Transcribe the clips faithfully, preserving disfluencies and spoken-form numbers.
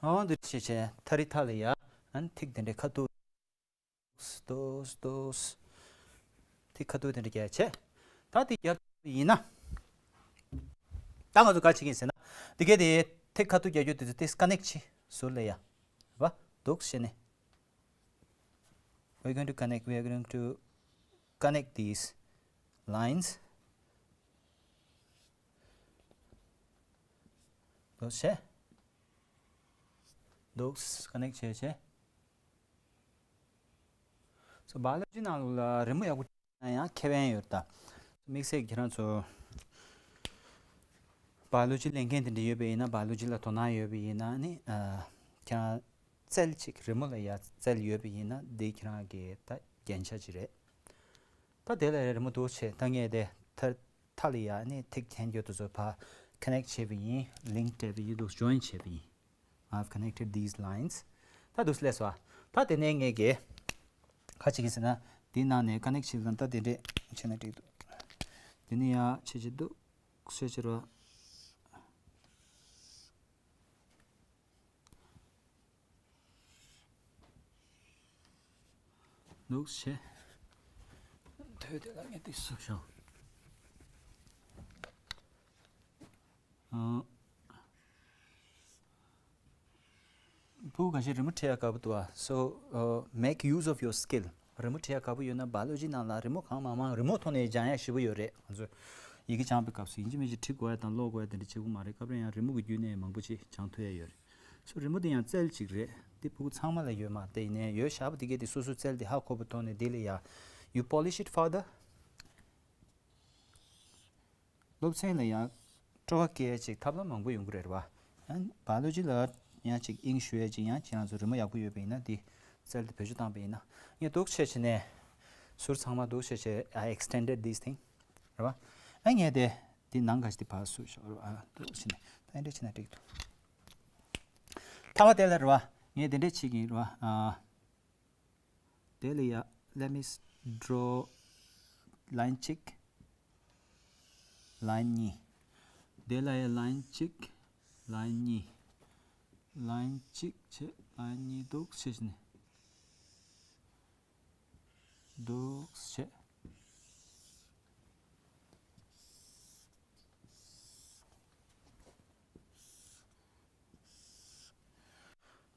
འོ་འདི་བྱས་བྱས་མཐའ་རི་མཐའ་ལ་ཡ། ཨ་ནི་ཐིག་དེ་འདྲའི་ཁ་ཐུག་ཏོག་ཏོག་ཐིག་ཁ་ཐུག་དེ་འདྲ་རྒྱག་བྱས། ད་དེ་རྒྱབ་ཡིན་ན། ད་ང་ཚོ་ག་བྱེད་ཀྱིན་ཟེར་ན། དེ་གས་དེ་ཐིག་ཁ་ཐུག་རྒྱག་རྒྱུ་དེ་ཚོ་ཏིག་ཀ་ནེག་བྱེད་ཟུར་ལ་ཡ། བ། འདུག་བྱས་ནས། We're going to connect, we are going to connect these lines. འདུག་བྱས། འདུག་ཀ་ནེག་བྱས་བྱས། སོ་བ་ཡོ་ལོ་ཇི་ནང་ལོགས་ལ་རི་མོ་ཡག་པོ་བྲིས་ན་ཡང་ཁེ་ཕན་ཡོད་ད། དམིགས་བསལ་ཁྱེད་རང་ཚོ་བ་ཡོ་ལོ་ཇི་ལེན་མཁན་དེ་འདྲ་ཡོད་པ་ཡིན་ན། བ་ཡོ་ལོ་ཇི་ལ་དོ་སྣང་ཡོད་པ་ཡིན་ན་ནི། ཨ། ཁྱེད་རང་རྩལ་ཅིག་རི་མོ་ལ་ཡ་རྩལ་ཡོད་པ་ཡིན་ན་འདི་ཁྱེད་རང་གི་ད་རྒྱན་ཆ་ཅིག་རེད། ད་དེ་ལ་རི་མོ་འདུག་བྱས། ད་ངས་དེ་མཐའ་མཐའ་ལ་ཡ་ནི་ཐིག་འཐེན་རྒྱུ་དེ་ཚོ་ཕར་ཀ་ནེག་བྱས་པ་ཡིན། ལིང་ཀ་སྤྲད་པ་ཡིན། འདུག་ཇོ་ཡིན་བྱས་པ་ཡིན། I've connected these lines. ད་འདུག་སླེབས་སོང་། ད་དེ་ནས་ངས་ཀྱི་ཁ་ཅིག་གིས་ཟེར་ན་དེའི་ནང་ནས་ཀ་ནེག་བྱེད་ལ་ད་དེ་འདྲས་བྱས་ན་འགྲིག་འདུག་དེ་ནས་ཡ་ཆེ་ཆེ་འདུག་ཆེ་ཆེ་རོ། འདུག་བྱས། ཐོས་དེ་ལ་ངས་དེ་བཟོ་ཤོག་ཨ། ཕྲུ་གུ་གང་ཞིག་རི་མོ་བྲིས་ཡ་དགའ་པོ་འདུག་ཨ། So, uh, make use of your skill. རི་མོ་བྲིས་ཡ་དགའ་པོ་ཡོད་ན་བ་ཡོ་ལོ་ཇི་ནང་ལ་རི་མོ་གང་མང་མང་རི་མོ་ཐོག་ནས་སྦྱང་ཡ་ཞེ་པོ་ཡོད་རེད། ང་ཚོ་ཡི་གེ་སྦྱང་པའི་སྐབས་སུ་ཡིན་གཅིག་མིན་གཅིག་བྲི་དགོས་ཡ་དང་ཀློག་དགོས་ཡ་དེ་འདྲ་བྱེད་དགོས་མ་རེད། སྐབས་རེ་ཡང་རི་མོ་གི་བརྒྱུད་ནས་མང་པོ་ཅིག་སྦྱང་ཐུབ་ཡ་ཡོད་རེད། སོ་རི་མོ་དེ་ཡང་རྩལ་ཅིག་རེད། དེ་ཕྲུ་གུ་ཚང་མ་ལ་ཡོད་མ་རེད། ཡིན་ནའི་ཡོད་བཞག་པ་དེ་གས་དེ་སོ་སོའི་རྩལ་དེ་ཧ་གོ་བའི་ཐོག་ནས་དེ་ལ་ཡ། You polish it further. སློབ་ཚན་ལ་ཡང་སྤྲོ་བ་སྐྱེ་ཡ་ཅིག་ཐབས་ལམ་མང་པོ་ཡོང་གི་རེད་བ། ཡང་བ་ཡོ་ལོ་ཇི་ལ་ཡང་ཅིག་དབྱིངས་ཞུགས་ཡ་ཅིག་ཡང་ཁྱེད་རང་ཚོ་རི་མོ་ཡག་པོ་ཡོད་པ་ཡིན་ན་དེ་རྩལ་དེ་བེད་སྤྱོད་བཏང་པ་ཡིན་ན། ངས་འདུག་བྱས་བྱས་ནས་ཟུར་ཚང་མ་འདུག་བྱས་བྱས། I extended this thing. རེད་བ། ཨ་ངས་དེ་དེ་ནང་ག་ཞིག་དེ་ཕར་བཟོས་ཤོག་རེད་བ། ཨ་འདུག་བྱས་ནས་ད་འདྲས་བྱས་ན་འགྲིག་འདུག་མཐའ་མ་དེ་ལ་རེད་བ། ངས་དེ་འདྲས་བྱེད་ཀྱིན་རེད་བ། ཨ། དེ་ལ་ཡ། Let me s- draw line གཅིག line གཉིས། དེ་ལ་ཡ་line གཅིག line གཉིས། line གཅིག་བྱས། line གཉིས་འདུག་བྱས་ནས། འདུག་བྱས།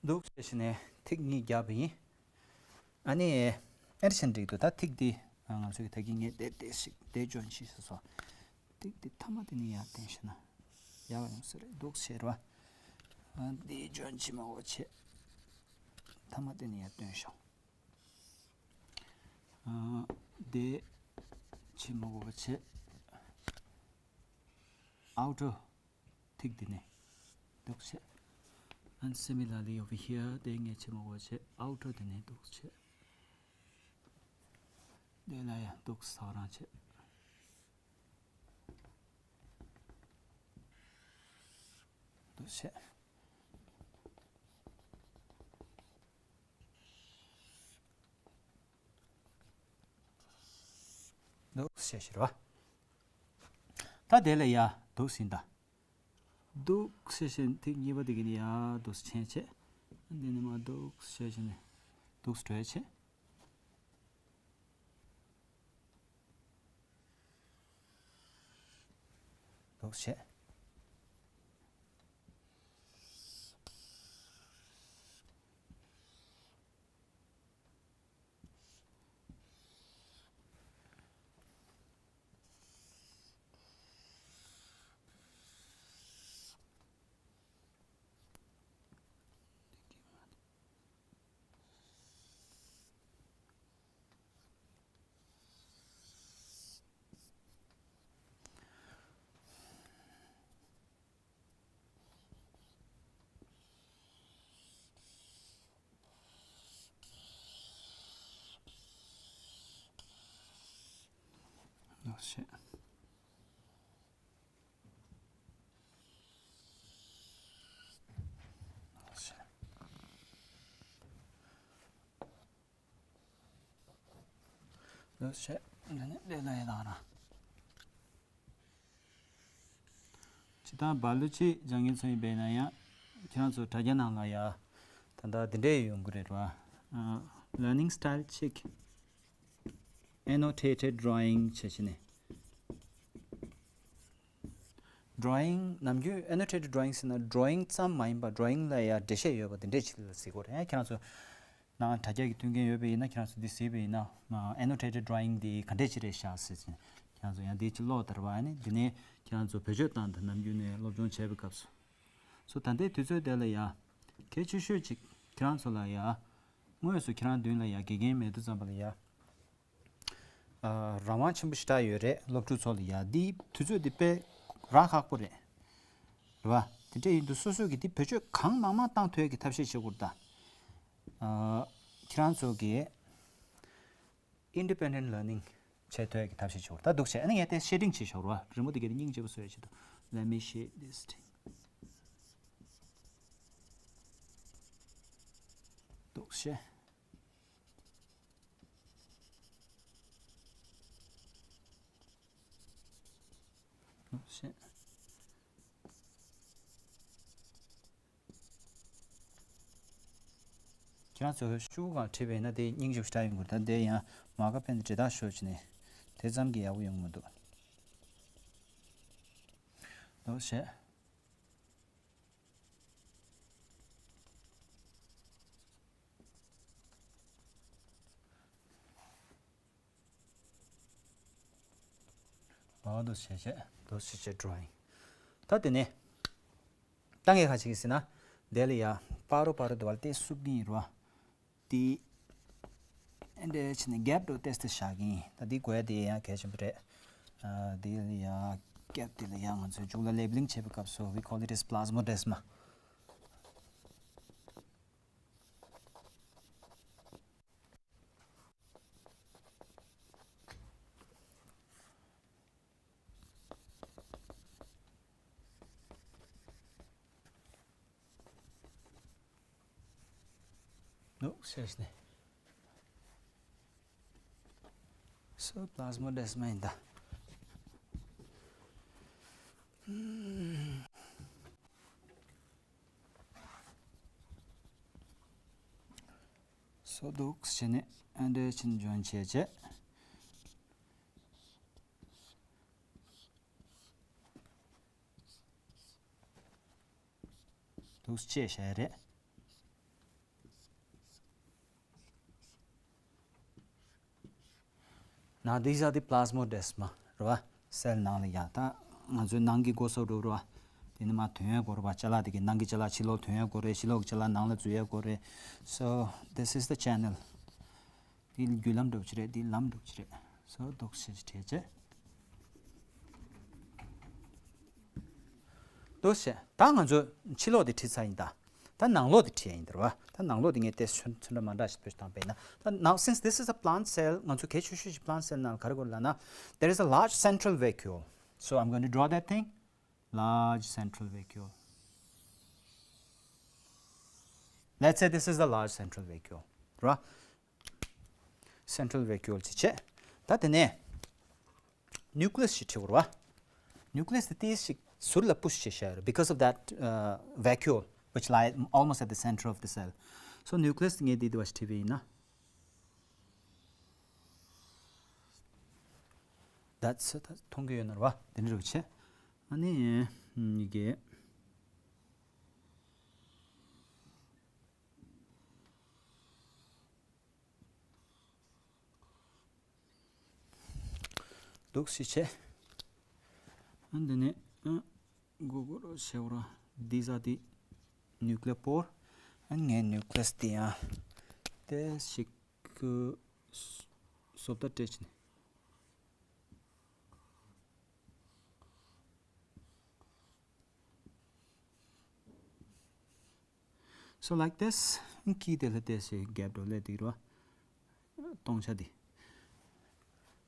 འདུག་བྱས་ནས་ཐིག་གཉིས་བརྒྱབ་པ་ཡིན། ཨ་ནི། ཨེ་རེད་བྱས་ན་འགྲིག་འདུག་ད་ཐིག་འདི་ང་ཚོ་གི་ད་གིན་ངས་དེ་དེ་ཞིག་དེ་ཇོ་ཡིན་ཞིག་ཟེར་སོང་། ཐིག་འདི་མཐའ་མ་དེ་ནས་ཡར་བསྟན་ཤེ་ན་ཡག་ཡོང་ས་རེད། འདུག་བྱས་རེད་བ། ཨ་འདི་ཇོ་ཡིན་བྱེད་མ་དགོས་བྱས། མཐའ་མ་དེ་ནས་ཡར་བསྟན་ཤོག་ཨ་འདི་བྱེད་མ་དགོས་པ་བྱས། ཨའུ་ཊར་ཐིག་འདི་ནས་འདུག་བྱས། And similarly over here དེ་ངས་བྱེད་མ་དགོས་བྱས། ཨའུ་ཊར་འདི་ནས་འདུག་བྱས། དེ་ལ་ཡང་འདུག་ས་རང་བྱས། འདུག་བྱས། འདུག་བྱས་ཤེ་རེད་བ། ད་དེ་ལ་ཡ་འདུག་ཟིན་ད། འདུག་བྱས་བྱས་ཐིག་གཉིས་པ་དེ་གི་ནི་ཡ་འདུག་ཆེན་བྱས། འདི་ནི་མ་འདུག་བྱས་བྱས་ནས་འདུག་སྤྲོད་བྱས། འདུག་བྱས། འདུག་བྱས། འདུག་བྱས། འདུག་བྱས། འདི་ནི་ལས་ལ་ཡི་དང་ར། སྤྱིར་བཏང་བ་ཡོ་ལོ་ཇི་སྦྱང་མཁན་ཚོ་ཡིན་པས་ན་ཡང་ ཁྱེད་རང་ཚོ་དྲ་རྒྱ་ནང་ལ་ཡ་ད་ལྟ་འདི་འདྲས་ཡོང་གི་རེད་བ། Learning style check, annotated drawing བྱས་བྱས་ནས། Drawing ནམ་རྒྱུན་annotated drawing ཟེར་ན་drawing ཙམ་མ་ཡིན་པ་drawing ལ་ཡ་འགྲེལ་བཤད་ཡོད་པ་དེ་འདྲས་ཅིག་ལ་ཟེར་གོ་རེད། ཡང་ཁྱེད་རང་ཚོ་ནང་དྲ་རྒྱ་གི་མཐུན་རྐྱེན་ཡོད་པ་ཡིན་ན་ཁྱེད་རང་ཚོ་འདི་གཟིགས་པ་ཡིན་ན་annotated drawing འདི་ག་འདྲས་ཅིག་རེད་ཤག་ཟེར་ཅིང་ཁྱེད་རང་ཚོ་ཡང་འདི་ཅིག་ཀློག་དར་བ་ནི་འདི་ནས་ཁྱེད་རང་ཚོ་བེད་སྤྱོད་བཏང་དང་ནམ་རྒྱུན་ནས་སློབ་སྦྱོང་བྱས་པའི་སྐབས་སུ། སོ་ད་ལྟའི་དུས་ཚོད་དེ་ལ་ཡ་གལ་ཆེ་ཤོས་ཅིག་ཁྱེད་རང་ཚོ་ལ་ཡ་དངོས་སུ་ཁྱེད་རང་མདུན་ལ་ཡ་དགེ་རྒན་མེད་དུས་ཙམ་པ་ལ་ཡ། རང་དབང་ཆེན་པོ་ཞེ་དྲག་ཡོད་རེད། སློབ་ཕྲུག་ཚོ་ལ་ཡ་འདི་དུས་ཚོད་འདི་དཔེ་རག་ཁག་པོ་རེད། རེད་བ། དེ་འདྲ་ཡིན་དུས་སོ་སོ་གིས་འདི་བེད་སྤྱོད་གང་མང་མང་བཏང་ཐུབ་ཡག་གི་ཐབས་ཤེས་བྱེད་དགོས་རེད་ད། ཁྱེད་རང་ཚོ་གིས་independent learning བྱེད་ཐུབ་ཡག་གི་ཐབས་ཤེས་བྱེད་དགོས་རེད་ད། འདུག་བྱས་ཨ་ནི་ངས་དེ་ཤེར་རིང་བྱེད་ཤོག་རེད་བ། རི་མོ་དེ་གའི་སྙིང་རྗེ་པོ་བཟོ་ཡག་ཆེད་དུ། Let me share this thing. འདུག་བྱས། ཁྱེད་རང་ཚོས་ཤུགས་གང་བྲིས་པས་ན་དེ་སྙིང་རྗེ་པོ་ཞེ་དྲག་ཡོང་གི་རེད། ད་དེ་ཡང་མ་ཀ་ཕན་འབྲི་དག་ཤོར་བྱས་ནས་དེ་ཙམ་གྱིས་ཡག་པོ་ཡོང་གི་མི་འདུག་འདུག་བྱས། འོ་འདུག་བྱས་བྱས། འདུག་བྱས་བྱས་drawing། ད་དེ་ནས་ད་ངས་ག་བྱེད་ཀྱི་ཟེར་ན། དེ་ལ་ཡ་པ་རོ་པ་རོ་དེ་བར་དེ་བསུབ་ཀྱི་ཡིན་རོ། དེ་ཨེ་འདྲས་བྱས་ནས་gap འགྲོ་ཏེས་ཏེ་བཞག་གི་ཡིན། ད་དེ་དགོས་ཡ་དེ་ཡང་གལ་ཆེན་པོ་རེད། ཨ་དེ་ལ་ཡ་gap དེ་ལ་ཡ་ང་ཚོས་མཇུག་ལ་labeling བྱེད་པའི་སྐབས་སུ་we call it as plasmodesma། འདུག་བྱས་ནས། སོ་plasmodesma ཡིན་ད། སོ་འདུག་བྱས་ནས་ཨ་འདྲས་ཕྱིན་འཇོན་བྱས་བྱས། འདུག་བྱས་བྱས་རེད། Now these are the plasmodesma རེད་བ། སེལ་ནང་ལ་ཡ་ད་ང་ཚོའི་ནང་གི་སྒོ་ཟོག་འགྲོ་རེད་བ། དེ་ནི་མ་ཐོན་ཡ་སྐོར་བ་ཅ་ལག་དེ་གི་ནང་གི་ཅ་ལག་ཕྱི་ལོགས་ཐོན་ཡ་སྐོར་རེད། ཕྱི་ལོགས་ཀྱི་ཅ་ལག་ནང་ལ་འཛུལ་ཡ་སྐོར་རེད། So this is the channel. འདི་བརྒྱུད་ལམ་འགྲོ་གི་རེད། འདི་ལམ་འགྲོ་གི་རེད། So འདུག་བྱས་བྱས་བྱས། འདུག་བྱས། ད་ང་ཚོ་ཕྱི་ལོགས་དེ་བྲིས་ཚར་ཡིན་ད། ད་ནང་ལོགས་དེ་བྲིས་ཡ་ཡིན་ད་རེད་བ། ད་ནང་ལོགས་དེ་ངས་ཏོག་ཙམ་ཚོན་ཁྲ་མ་འདྲ་ཞིག་བེད་སྤྱོད་བཏང་པས་ན། ད་now since this is a plant cell ང་ཚོ་གལ་ཆེ་ཤོས་ཤིག plant cell ནང་ག་རེ་དགོས་ལབ་ན། There is a large central vacuole. So I'm going to draw that thing. Large central vacuole. Let's say this is the large central vacuole. རེད་བ། Central vacuole ཅིག་བྱས། ད་དེ་ནས་nucleus ཞིག་བྲིས་དགོས་རེད་བ། Nucleus དེ་ཏོག་ཙམ་ཟུར་ལ་push བྱས་བཞག་ཡོད་རེད། Because of that, uh, vacuole which lie almost at the center of the cell. So nucleus ངས་འདི་འདི་བ་ཞིག་བྲིས་པ་ཡིན་ན། That's it. མཐོང་གི་ཡོད་ན་རེད་བ། དེ་འདྲ་རེད་བྱས། ཨ་ནི་ཡི་གེ་འདུག་སེ་བྱས། ཨ་འདི་ནས་ཨ་གུ་གུ་རུ་བྱེད་རོགས། These are the nuclear pore. ཨ་ངས་nucleus དེ་ཡང་ཏོག་ཙམ་བཟོ་ལྟ་སྤྲད་བྱས་ནས། So like this. ཁྱི་དེ་ལ་ཏོག་ཙམ་gap འགྲོ་ལས་འདི་རོ། སྟོང་ཆ་འདི།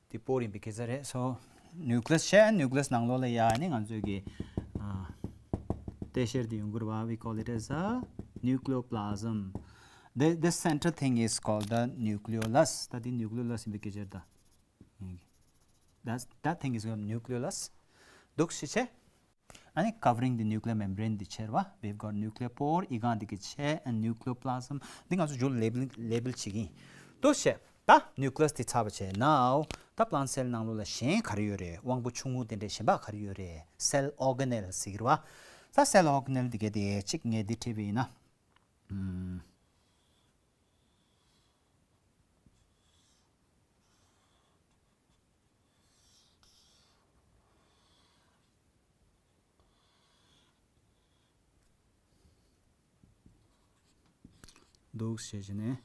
འདི་pore ཡིན་པའི་སྐད་ཆ་རེད། So nucleus བྱས། nucleus ནང་ལོགས་ལ་ཡ་ནི་ང་ཚོས་ཀྱི་ཨ་ལྟེ་བཤེར་འདི་ཡོང་གི་རེད་བ། We call it as a nucleoplasm. The, this center thing is called the nucleolus. ད་འདི་nucleolus ཡིན་པའི་སྐད་ཆ་རེད་ད། That's, that thing is called nucleolus. འདུག་སེ་བྱས། ཨ་ནི་covering the nuclear membrane འདི་ཕྱེ་རེད་པ། We've got nuclear pore, ཡི་གེ་འདི་གི་ཕྱེ། And nucleoplasm འདི་ང་ཚོ་མཇུག་ལ་label label བྱེད་ཀྱི་ཡིན། འདུག་བྱས། ད་nucleus དེ་ཚར་བ་བྱས། Now ད་plant cell ནང་ལོགས་ལ་གཞན་ག་རེ་ཡོད་རེད། དབང་པོ་ཆུང་ངུ་དེ་འདྲའི་གཞན་པ་ག་རེ་ཡོད་རེད། Cell organelle ཟེར་གྱི་རེད་པ། ད་cell organelle འདི་ག་དེ་གཅིག་ངས་འདི་བྲིས་པ་ཡིན་ན། ཨུམ། འདུག་བྱས་བྱས་ནས།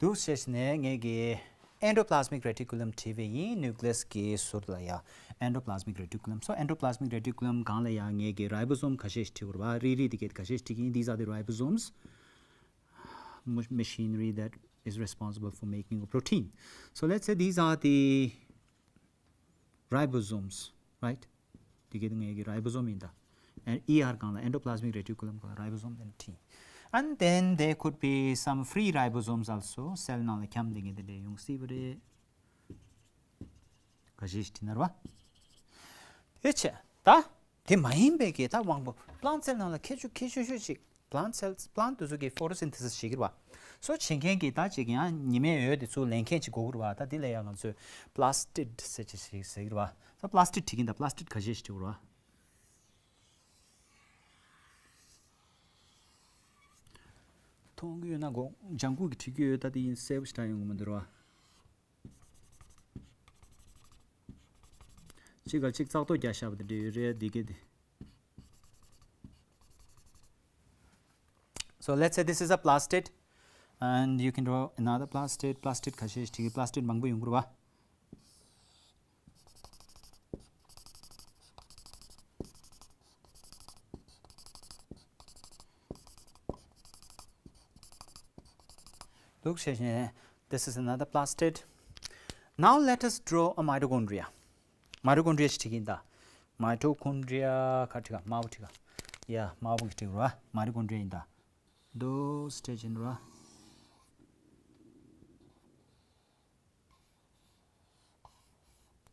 འདུག་བྱས་བྱས་ནས་ངས་ཀྱི་endoplasmic reticulum བྲིས་པ་ཡིན། nucleus གི་ཟུར་ལ་ཡ་endoplasmic reticulum། So endoplasmic reticulum སྒང་ལ་ཡ་ངས་ཀྱི་ribosome ཁ་ཤས་ཤིག་བྲིས་པ་རེད་པ། རིལ་རིལ་དེ་ག་དེ་ཁ་ཤས་ཤིག་བྲིས་ཀྱི་ཡིན། These are the ribosomes, machinery that is responsible for making a protein. So let's say these are the ribosomes, right? དེ་ག་དེ་ངའི་གི་ribosome ཡིན་ད། And E R སྒང་ལ། endoplasmic reticulum སྒང་ལ་ribosome དེ་འདྲ་བྲིས། And then there could be some free ribosomes also. cell ནང་ལ་འཁྱམས་བསྡད་མཁན་དེ་འདྲ་ཡོང་སྲིད་པ་རེད། ཁ་ཤས་ཤིག་བྲིས་ན་རེད་པ། དེ་བྱས་ད། དེ་མ་ཡིན་པའི་གི་ད་དབང་པོ་plant cell ནང་ལ་ཁྱད་ཆོས་ཁྱད་ཆོས་ཤོས་ཤིག plant cells, plant དེ་ཚོ་གིས་photosynthesis བྱེད་ཀྱི་རེད་པ། So བྱེད་མཁན་གྱི་ད་ཅིག་ཡང་ཉི་མའི་འོད་དེ་ཚུར་ལེན་མཁན་ཅིག་དགོས་ཀྱི་རེད་པ། ད་འདི་ལ་ཡང་ང་ཚོས་plastid ཟེར་ཅིག་ཞིག་ཟེར་གྱི་རེད་པ། ད་plastid བྲིས་ཀྱི་ཡིན་ད། plastid ག་ཤེད་ཞིག་བྲིས་དགོས་རེད་པ། མཐོང་གི་ཡོད་ན་དགོངས། ལྗང་ཁུ་གི་བྲིས་ཀྱི་ཡོད། ད་འདི་ཡིན་གསལ་པོ་ཞེ་དྲག་ཡོང་གི་མི་འདུག་རེད་པ། གཅིག་ག་གཅིག་ཙག་ཏོག་རྒྱག་བཞག་པ་དེ་འདྲ་ཡོད་རེད། འདི་གི་དེ། So let's say this is a plastid, and you can draw another plastid. plastid ག་ཤེད་ཅིག plastid མང་པོ་ཡོང་གི་རེད་པ། འདུག་བྱས་ནས། This is another plastid. Now let us draw a mitochondria. mitochondria ཞིག་བྲིས་ཀྱི་ཡིན་ད། mitochondria ག་བྲིས་ག་དམར་པོ་བྲིས་ག་ཡ་དམར་པོ་གི་བྲིས་ར། mitochondria ཡིན་ད། འདུག་སེ་བྲིས་ཀྱི་ཡིན་ར།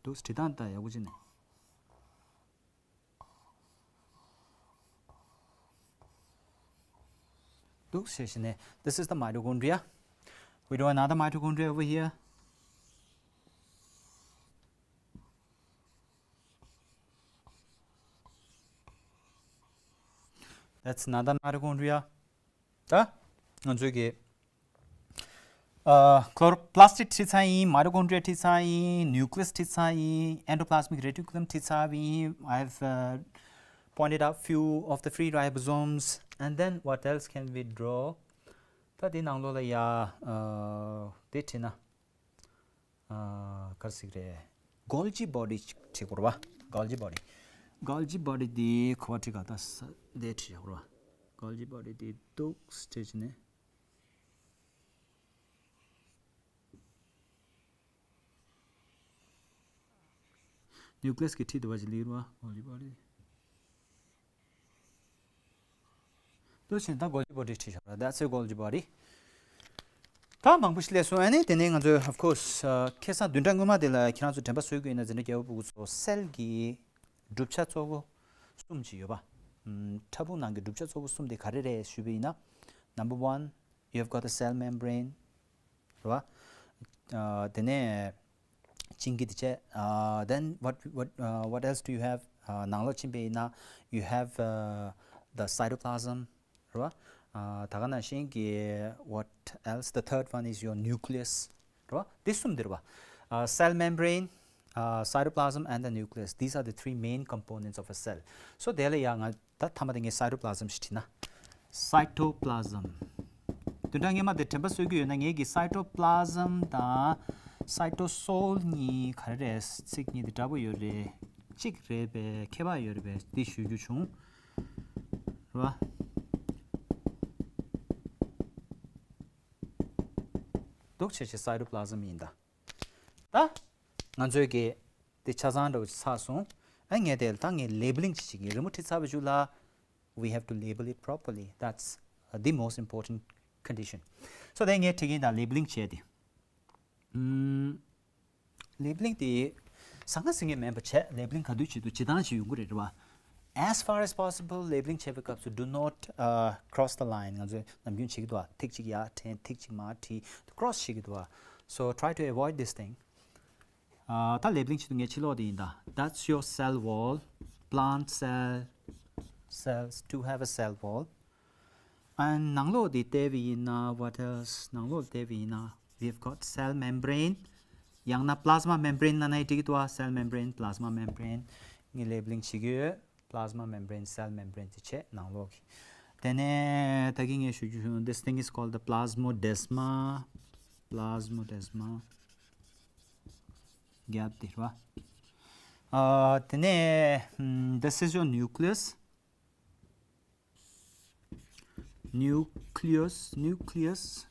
འདུག་སེ་བྲིས་སྟངས་ད་ཡག་པོ་བྱས་ནས། འདུག་སེ་བྱས་ནས། This is the mitochondria. We draw another mitochondria over here. That's another mitochondria. ད་ང་ཚོས་ཀྱི་ཨ། chloroplastid བྲིས་ཚར་ཡིན། mitochondria བྲིས་ཚར་ཡིན། nucleus བྲིས་ཚར་ཡིན། endoplasmic reticulum བྲིས་ཚར་ཡིན། I've uh, pointed out few of the free ribosomes. And then what else can we draw? ད་དེ་ནང་ལོགས་ལ་ཡ་ཨ། དེ་བྲིས་ན། ཨ། ག་རེ་ཟེར་གྱི་རེད། Golgi body ཅིག་བྲིས་དགོས་རེད་པ། Golgi body. Golgi body འདི་ག་པར་བྲིས་ག་ད་ས་འདིར་བྲིས་དགོས་རེད་པ། Golgi body འདི་འདུག་སེ་བྲིས་ནས། nucleus གི་འཁྲིས་དེ་པར་ཅིག་སླེབས་རེད་པ། Golgi body འདུག་བྱས་ད་Golgi body བྲིས་བཞག་ར། That's a Golgi body. ད་མང་པོ་ཞིག་སླེབས་སོང་། ཨ་ནི་དེ་ནས་ང་ཚོས་of course ཁ་སང་བདུན་ཕྲག་སྔོན་མ་དེ་ལ་ཁྱེད་རང་ཚོ་དྲན་པ་གསོས་ཀྱི་ཡོད་ན། འཛིན་གྲྭ་རྒྱལ་བ་ཕྲུ་གུ་ཚོ་cell གི་གྲུབ་ཆ་གཙོ་བོ་གསུམ་ཅིག་ཡོད་པ། ཕྲ་ཕུང་ནང་གི་གྲུབ་ཆ་གཙོ་བོ་གསུམ་དེ་ག་རེ་རེད་ཞུས་པ་ཡིན་ན། Number one, you have got the cell membrane. རེད་པ། ཨ། དེ་ནས་གཅིན་སྐྱི་དེ་བྱས། ཨ། then what, what, uh, what else do you have? ཨ། ནང་ལོགས་ཕྱིན་པ་ཡིན་ན། you have uh, the cytoplasm. རེད་པ། ཨ། ད་ག་ནང་བཞིན་གྱི་what else? The third one is your nucleus. རེད་པ། འདི་གསུམ་འདི་རེད་པ། ཨ། cell membrane, uh, cytoplasm and the nucleus. These are the three main components of a cell. So དེ་ལ་ཡང་ང་ད་མཐའ་མ་དེ་ངས་cytoplasm ཞིག་བྲིས་ན། cytoplasm. བདུན་ཕྲག་སྔོན་མ་དེ་དྲན་པ་གསོས་ཀྱི་ཡོད་ན། ངས་ཀྱི་cytoplasm དང་cytosol གཉིས་ག་རེ་རེད། ཚིག་གཉིས་དེ་འདྲ་པོ་ཡོད་རེད། གཅིག་རེད་པས། ཁྱད་པར་ཡོད་རེད་པས། འདི་ཞུ་རྒྱུ་བྱུང་། རེད་པ། འདུག་བྱས་བྱས་cytoplasm ཡིན་ད། ད་ང་ཚོས་ཀྱི་དེ་ཆ་ཚང་འདྲ་བོ་ཆགས་སོང་། ཨ། ངས་དེ་ལ་ད་ངས་labeling ཅིག་བྱེད་ཀྱི་ཡིན། རི་མོ་བྲིས་ཚར་བའི་གཞུག་ལ། we have to label it properly. That's uh, the most important condition. So དེ་ངས་བྲིས་ཀྱི་ཡིན་ད། labeling བྱས་ཏེ། ཨུམ། Labeling དེ་ཟང་ངེ་ཟིང་ངེ་མིན་པ་བྱས། Labeling ག་དུས་བྱེད་དུས་སྤྱིར་བཏང་ཞིག་ཡོང་གི་རེད། རེད་བ། As far as possible labeling བྱེད་པའི་སྐབས་སུ do not, uh, cross the line. ང་ཚོས་ནམ་རྒྱུན་བྱེད་ཀྱི་འདུག་བ། ཐིག་གཅིག་ཡར་འཐེན། ཐིག་གཅིག་མར་བྲིས། cross བྱེད་ཀྱི་འདུག་བ། So try to avoid this thing. ཨ། ད་labeling བྱེད་དུས་ངས་ཕྱི་ལོགས་དེ་ཡིན་ད། That's your cell wall. Plant cell, cells to have a cell wall. And ནང་ལོགས་དེ་བལྟས་པ་ཡིན་ན། What else? ནང་ལོགས་བལྟས་པ་ཡིན་ན། We've got cell membrane. ཡང་ན་plasma membrane ལབ་ན་འགྲིག་གི་འདུག་བ། cell membrane, plasma membrane ངས་labeling བྱེད་ཀྱི་ཡོད། Plasma membrane, cell membrane དེ་བྱས། ནང་ལོགས་ཀྱི། དེ་ནས་ད་གིན་ངས་ཞུ་རྒྱུ་བྱུང་། This thing is called the plasmodesma. Plasmodesma རྒྱབ་དེ་རེད་བ། ཨ། དེ་ནས་ཨམ། This is your nucleus. Nucleus, nucleus.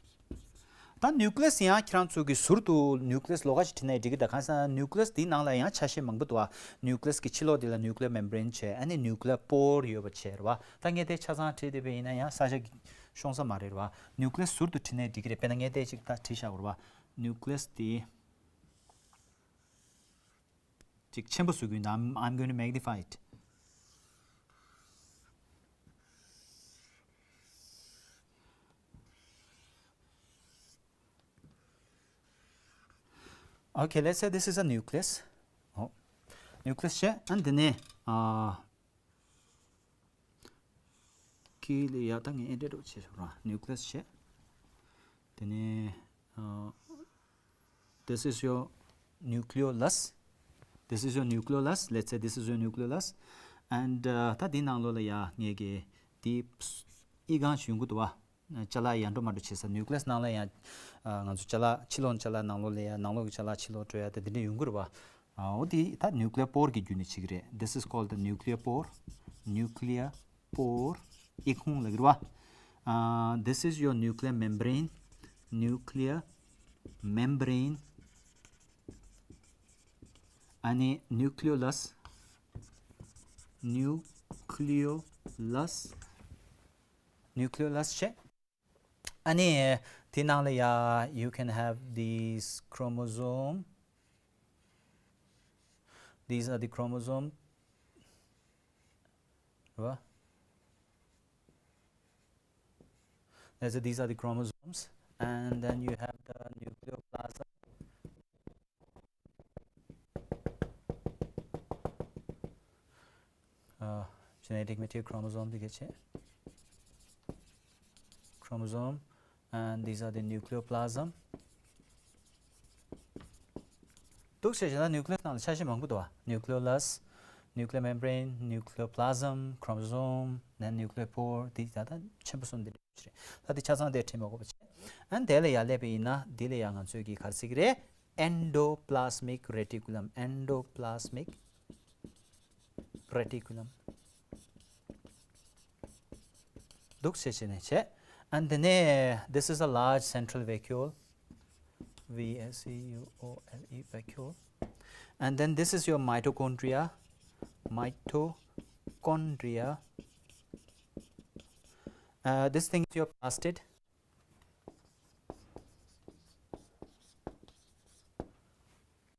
ད་nucleus ཡང་ཁྱེད་རང་ཚོ་གི་ཟུར་དུ་nucleus ལོགས་ཀ་ཞིག་བྲིས་ན་འགྲིག་གི། ད་གང་ཟེར་ན་nucleus དེའི་ནང་ལ་ཡང་ཆ་ཤས་མང་པོ་འདུག་བ། nucleus གི་ཕྱི་ལོགས་དེ་ལ་nuclear membrane བྱས། ཨ་ནི་nuclear pore ཡོད་པ་བྱས། རེད་བ། ད་ངས་དེ་ཆ་ཚང་བྲིས་བསྡད་པ་ཡིན་ན་ཡང་ས་ཆ་ཤོང་ས་མ་རེད། རེད་བ། nucleus ཟུར་དུ་བྲིས་ན་འགྲིག་གི་རེད། དཔེར་ན་ངས་དེ་ཅིག་ད་བྲིས་བཞག་གོ། རེད་བ། nucleus དེ་ཅིག་ཆེན་པོ་བཟོ་གི་ཡིན། I'm, I'm going to magnify it. Okay, let's say this is a nucleus. Oh, nucleus བྱས། ཨ་ནི་དེ་ནས་ཨ། ཀི་ལ་ཡ་ད་ངས་ཨེ་འདྲ་འགྲོ་བྱས་ར། nucleus བྱས། དེ་ནས་ཨ། This is your nucleolus. This is your nucleolus. Let's say this is your nucleolus. And ད་འདི་ནང་ལོགས་ལ་ཡ་ངས་ཀྱི་འདི་ཨི་གང་ཞིག་ཡོང་གི་འདུག་བ། ཅ་ལག་ཡར་འགྲོ་མར་འགྲོ་བྱེད་ས། nucleus ནང་ལ་ཡང་ང་ཚོ་ཅ་ལག་ཕྱི་ལོགས་ནས་ཅ་ལག་ནང་ལོགས་ལ་ཡ། ནང་ལོགས་ཀྱི་ཅ་ལག་ཕྱི་ལོགས་འགྲོ་ཡ་དེ་འདི་འདྲ་ཡོང་གི་རེད་བ། འོ་དེ་ད་nuclear pore གི་བརྒྱུད་ནས་བྱེད་ཀྱི་རེད། This is called the nuclear pore. Nuclear pore. ཨི་ཁུང་ལབ་ཀྱི་རེད་བ། This is your nuclear membrane. Nuclear membrane. ཨ་ནི་nucleolus. Nucleolus. Nucleolus བྱས། ཨ་ནི་དེ་ནང་ལ་ཡ། You can have these chromosome. These are the chromosome. རེད་བ། Let's say these are the chromosomes, and then you have the nucleoplasm. Uh, genetic material chromosome དེ་ག་བྱས། Chromosome, and these are the nucleoplasm. འདུག་བྱས་བྱས་ན་nucleus ནང་ལ་ཆ་ཤས་མང་པོ་འདུག་བ། nucleolus, nuclear membrane, nucleoplasm, chromosome, then nuclear pore. དེ་ད་ལྟ་ཆེན་པོ་གསུམ་འདི་འདྲ་ཞིག་རེད། ད་དེ་ཆ་ཚང་དེ་བྲིས་མ་དགོས་པ་བྱས། ཨ་ནི་དེ་ལ་ཡར་སླེབས་པ་ཡིན་ན། འདི་ལ་ཡ་ང་ཚོས་ཀྱི་ག་རེ་ཟེར་གྱི་རེད། Endoplasmic reticulum. Endoplasmic reticulum. འདུག་བྱས་བྱས་ནས་བྱས། And then, uh, this is a large central vacuole. V A C U O L E, vacuole. And then this is your mitochondria. Mitochondria. Uh, this thing is your plastid.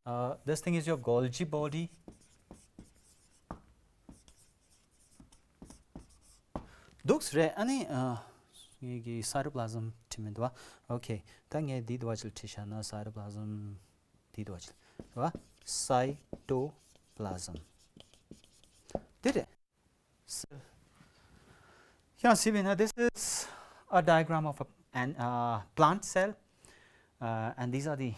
Uh, this thing is your Golgi body. འདུག་སེ་རེད། ཨ་ནི་ཨ། ངེད་ཀྱི་cytoplasm བྲིས་མི་འདུག་བ། Okay. ད་ངས་འདི་འདྲ་བ་ཅིག་བྲིས་བཞག་ན། cytoplasm འདི་འདྲ་བ་ཅིག་རེད་བ། Cytoplasm འདི་རེད། Cell. ཡང་གཟིགས་པ་ན། This is a diagram of a, an, uh, plant cell. Uh, and these are the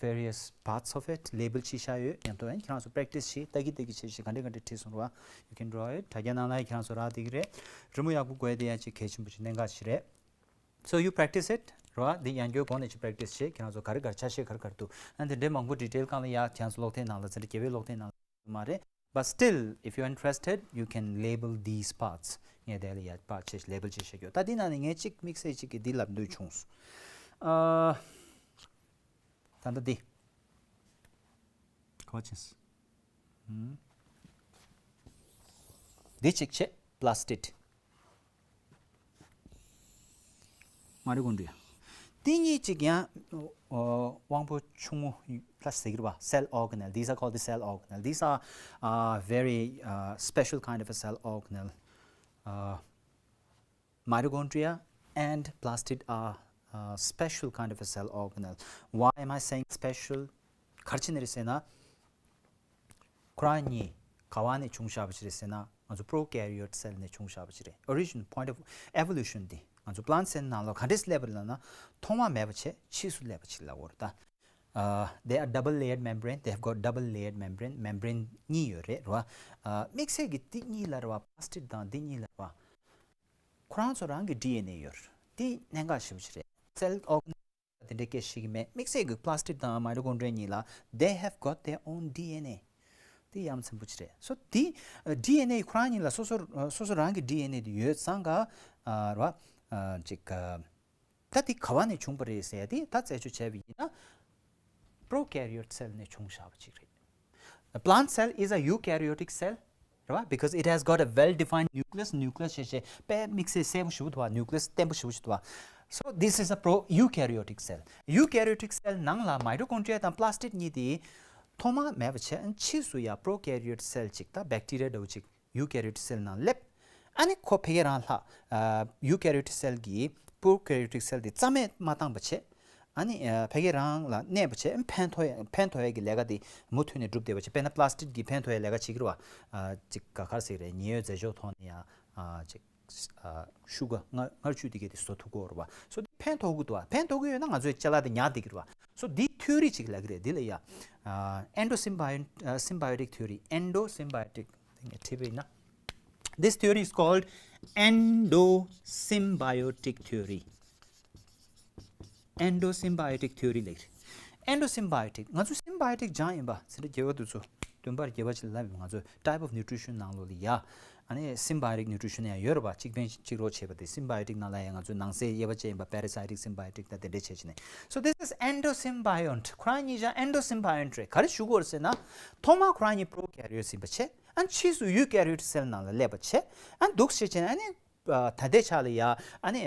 various parts of it. Label བྱས་བཞག་ཡོད། མཉམ་དུ་ཡང་ཁྱེད་རང་ཚོ་practice བྱེད། ལྟ་གི་ལྟ་གི་བྱེད་བྱེད། ག་འདྲ་ག་འདྲ་བྲིས་སོང་ར། You can draw it. དྲ་རྒྱ་ནང་ལ་ཁྱེད་རང་ཚོ་རག་བསྡད་ཀྱི་རེད། རི་མོ་ཡག་པོ་དགོས་དེ་ཡང་ཅིག་གལ་ཆེན་པོ་ཅིག་གནད་འགག་ཅིག་རེད། So you practice it ར། འདི་ཡང་བསྐྱར་གོང་ནས་ཅིག་practice བྱེད། ཁྱེད་རང་ཚོ་ག་རེ་ག་རེ་ཆ་ཤས་ག་རེ་ག་རེ་འདུག་ཨ་འདི་འདྲའི་མང་པོ་detail གང་ལ་ཡ་ཁྱེད་རང་ཚོ་ཀློག་ཐེངས་ནང་ལ་ཟེར། རྒྱལ་བའི་ཀློག་ཐེངས་ནང་ལ་མ་རེད། But still, if you're interested, you can label these parts. ངས་དེ་ལ་ཡ་part བྱེད། Label བྱེད་བཞག་ཡོད། ད་འདི་ནང་ནས་ངས་གཅིག་དམིགས་བསལ་གཅིག་གི་འདི་ལབ་འདོད་བྱུང་སོང་། ཨ། ད་ལྟ་འདི། ག་བ་ཅིན། ཧུམ། འདི་གཅིག་བྱས། Plastid. Mitochondria. དེ་གཉིས་ཅིག་ཡང་དབང་པོ་ཆུང་ངུ་ལ་ཟེར་གྱི་རེད་པ། cell organelle, these are called the cell organelle, these are uh, very uh, special kind of a cell organelle. Uh, mitochondria and plastid are uh, special kind of a cell organelle. Why am I saying special? ག་རེ་བྱས་ནས་རེད་ཟེར་ན། ཁོ་རང་གཉིས་ག་བ་ནས་བྱུང་བཞག་པ་ཅིག་རེད་ཟེར་ན། ང་ཚོ་prokaryote cell ནས་བྱུང་བཞག་པ་ཅིག་རེད། Origin, point of evolution དེ་ང་ཚོ་plant cell ནང་ལོགས་ག་འདྲས་སླེབས་པ་རེད་ལབ་ན། ཐོག་མ་མེད་པ་བྱས་ཕྱིས་སུ་སླེབས་པ་ཅིག་ལབ་དགོས་རེད་ད། Uh, they are double layered membrane, they have got double layered membrane, membrane གཉིས་ཡོད་རེད་རེད་བ། དམིགས་བསལ་གྱི་འདི་གཉིས་ལ་རེད་བ། Plastid དང་འདི་གཉིས་ལ་རེད་བ། ཁོ་རང་ཚོ་རང་གི་ཌི་ཨེན་ཨེ་ཡོད་རེད། འདི་གནད་འགག་ཞེ་པོ་ཅིག་རེད། Cell organelle དེ་འདྲའི་སྐད་ཤེས་ཀྱི་མེད། དམིགས་བསལ་གྱི་plastid དང་mitochondria གཉིས་ལ། They have got their own D N A. དེ་ཡ་མཚན་པོ་ཅིག་རེད། སོ་དེ་ཌི་ཨེན་ཨེ་ཁོ་རང་གཉིས་ལ་སོ་སོ་སོ་སོ་རང་གི་ཌི་ཨེན་ཨེ་དེ་ཡོད་ཙང་ག་རེད་བ། ཅིག་ད་དེ་ག་བ་ནས་བྱུང་བ་རེད་ཟེར་ཡ་དེ་ད་རྩད་གཅོད་བྱས་པ་ཡིན་ན། Prokaryote cell ནས་བྱུང་བཞག་པ་ཅིག་རེད། A plant cell is a eukaryotic cell, རེད་བ། Because it has got a well defined nucleus, nucleus ཞེས་བྱས་དཔེ་དམིགས་བསལ་གསལ་པོ་ཞེ་པོ་འདུག་བ། nucleus བརྟན་པོ་ཞེ་པོ་ཞིག་འདུག་བ། So this is a pro eukaryotic cell. Eukaryotic cell ནང་ལ་mitochondria དང་plastid གཉིས་དེ་ཐོག་མ་མེད་པ་བྱས། ཕྱིས་སུ་ཡ་prokaryote cell ཅིག་ད་bacteria འདྲ་བོ་ཅིག eukaryotic cell ནང་སླེབས། ཨ་ནི་ཁོ་ཕ་གི་རང་ལྷག eukaryotic cell གྱིས་prokaryotic cell དེ་རྩ་མེད་མ་བཏང་པ་བྱས། ཨ་ནི་ཕ་གི་རང་ལ་གནས་པ་བྱས། ཕན་ཐོགས་ཡ་ཕན་ཐོགས་ཡ་གི་ལས་ཀ་དེ་མུ་མཐུད་ནས་སྒྲུབ་བསྡད་པ་བྱས། དཔེར་ན་plastid གིས་ཕན་ཐོགས་ཡ་ལས་ཀ་བྱེད་ཀྱི་རེད་བ། ཅིག་ག་ག་རེ་ཟེར་གྱི་རེད། ཉེན་གཡོལ་རྫས་སྦྱོར་ཐོག་ནས་ཡ་ཅིག་ཤུ་ག་མངར་མངར་ཆུ་དེ་གས་དེ་བཟོ་ཐུབ་ཀྱི་ཡོད་རེད་བ། སོ་དེ་ཕན་ཐོགས་ཀྱི་འདུག་བ། ཕན་ཐོགས་ཀྱི་ཡོད་ན་ང་ཚོའི་ཅ་ལག་དེ་ཉར་བསྡད་ཀྱི་རེད་བ། སོ་འདི་ཐིའོ་རི་ཅིག་ལབ་ཀྱི་རེད། འདི་ལ་ཡ་endosymbio- symbiotic theory, endosymbiotic དེ་ངས་བྲིས་པ་ཡིན་ན། This theory is called endosymbiotic theory. Endosymbiotic theory ལབ་ཀྱི་རེད། Endosymbiotic ང་ཚོ་symbiotic སྦྱངས་ཡིན་པ། ཚན་རིག་རྒྱལ་བ་དེ་ཚོ་བདུན་པར་རྒྱལ་བ་ཅིག་ལབ་ཡིན། ང་ཚོ་type of nutrition ནང་ལོགས་ལ་ཡ། ཨ་ནི་symbiotic nutrition ཡང་ཡོད་རེད་པ། གཅིག་ཕན་གཅིག་རོགས་བྱེད་པ་དེ། symbiotic ནང་ལ་ཡང་ང་ཚོས་ནང་གསེས་དབྱེ་བ་ཕྱེ་ཡིན་པ། parasitic, symbiotic ད་དེ་འདྲས་བྱས་བྱས་ནས། So this is endosymbionts. ཁོ་རང་གཉིས་ཀྱང་endosymbionts རེད། ག་རེ་ཞུ་དགོས་རེད་ཟེར་ན། ཐོག་མར་ཁོ་རང་གཉིས་prokaryotes ཡིན་པ་བྱས། ཨ་ཕྱིས་སུ་eukaryotic cell ནང་ལ་སླེབས་པ་བྱས། ཨ་འདུག་བྱས་བྱས་ནས་ཨ་ནི་ད་ལྟའི་ཆ་ལ་ཡ་ཨ་ནི་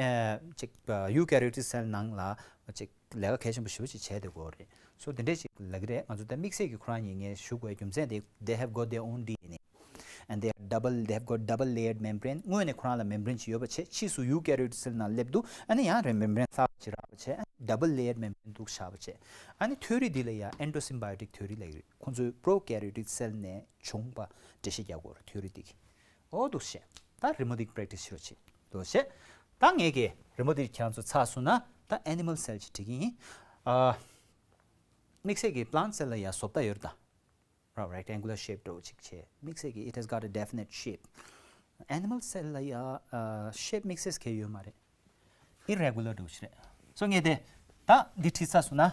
ཅིག eukaryotic cell ནང་ལ་ཅིག་ལས་ཀ་གལ་ཆེན་པོ་ཞེ་པོ་ཅིག་བྱས་བསྡད་ཀྱི་ཡོད་རེད། So དེ་འདྲས་ཅིག་ལབ་ཀྱི་རེད། ང་ཚོ་ད་དམིགས་བསལ་གྱི་ཁོ་རང་གཉིས་ངས་ཞུ་དགོས་རྒྱུ་མཚན་དེ། They have got their own D N A and they are double, they have got double layered membrane. སྔོན་ནས་ཁོ་རང་ལ་membrane ཅིག་ཡོད་པ་བྱས། ཕྱིས་སུ eukaryotic cell ནང་སླེབས་འདུག་ཨ་ནི་ཡང་རེ་membrane གསར་པ་ཅིག་རག་པ་བྱས། ཨ་ནི་double layered membrane འདུག་བཞག་པ་བྱས། ཨ་ནི་ཐིའོ་རི་འདི་ལ་ཡ་endosymbiotic theory ལབ་ཀྱི་རེད། ཁོང་ཚོས་prokaryotic cell ནས་བྱུང་བ་འགྲེལ་བཤད་རྒྱག་དགོས་རེད། ཐིའོ་རི་འདི་གིས། འོ་འདུག་བྱས། ད་རི་མོ་འདི་practice བྱེད་རོགས་བྱེད། འདུག་བྱས། ད་ངས་ཀྱི་རི་མོ་འདི་ཁྱེད་རང་ཚོ་ཚར་སོང་ན། ད་animal cell ཅིག་བྲིས་ཀྱི་ཡིན། ཨ། དམིགས་བསལ་གྱི་plant cell ལ་ཡ་བཟོ་ལྟ་ཡོད་རེད་ད། ར་rectangular shape འདྲ་བོ་ཅིག་བྱས། དམིགས་བསལ་གྱི་it has got a definite shape. Animal cell ལ་ཡ་ཨ་shape དམིགས་བསལ་གང་ཡང་ཡོད་མ་རེད། Irregular འདྲ་བོ་ཅིག་རེད། སོ་ངས་དེ་ད་འདི་བྲིས་ཚར་སོང་ན། ད་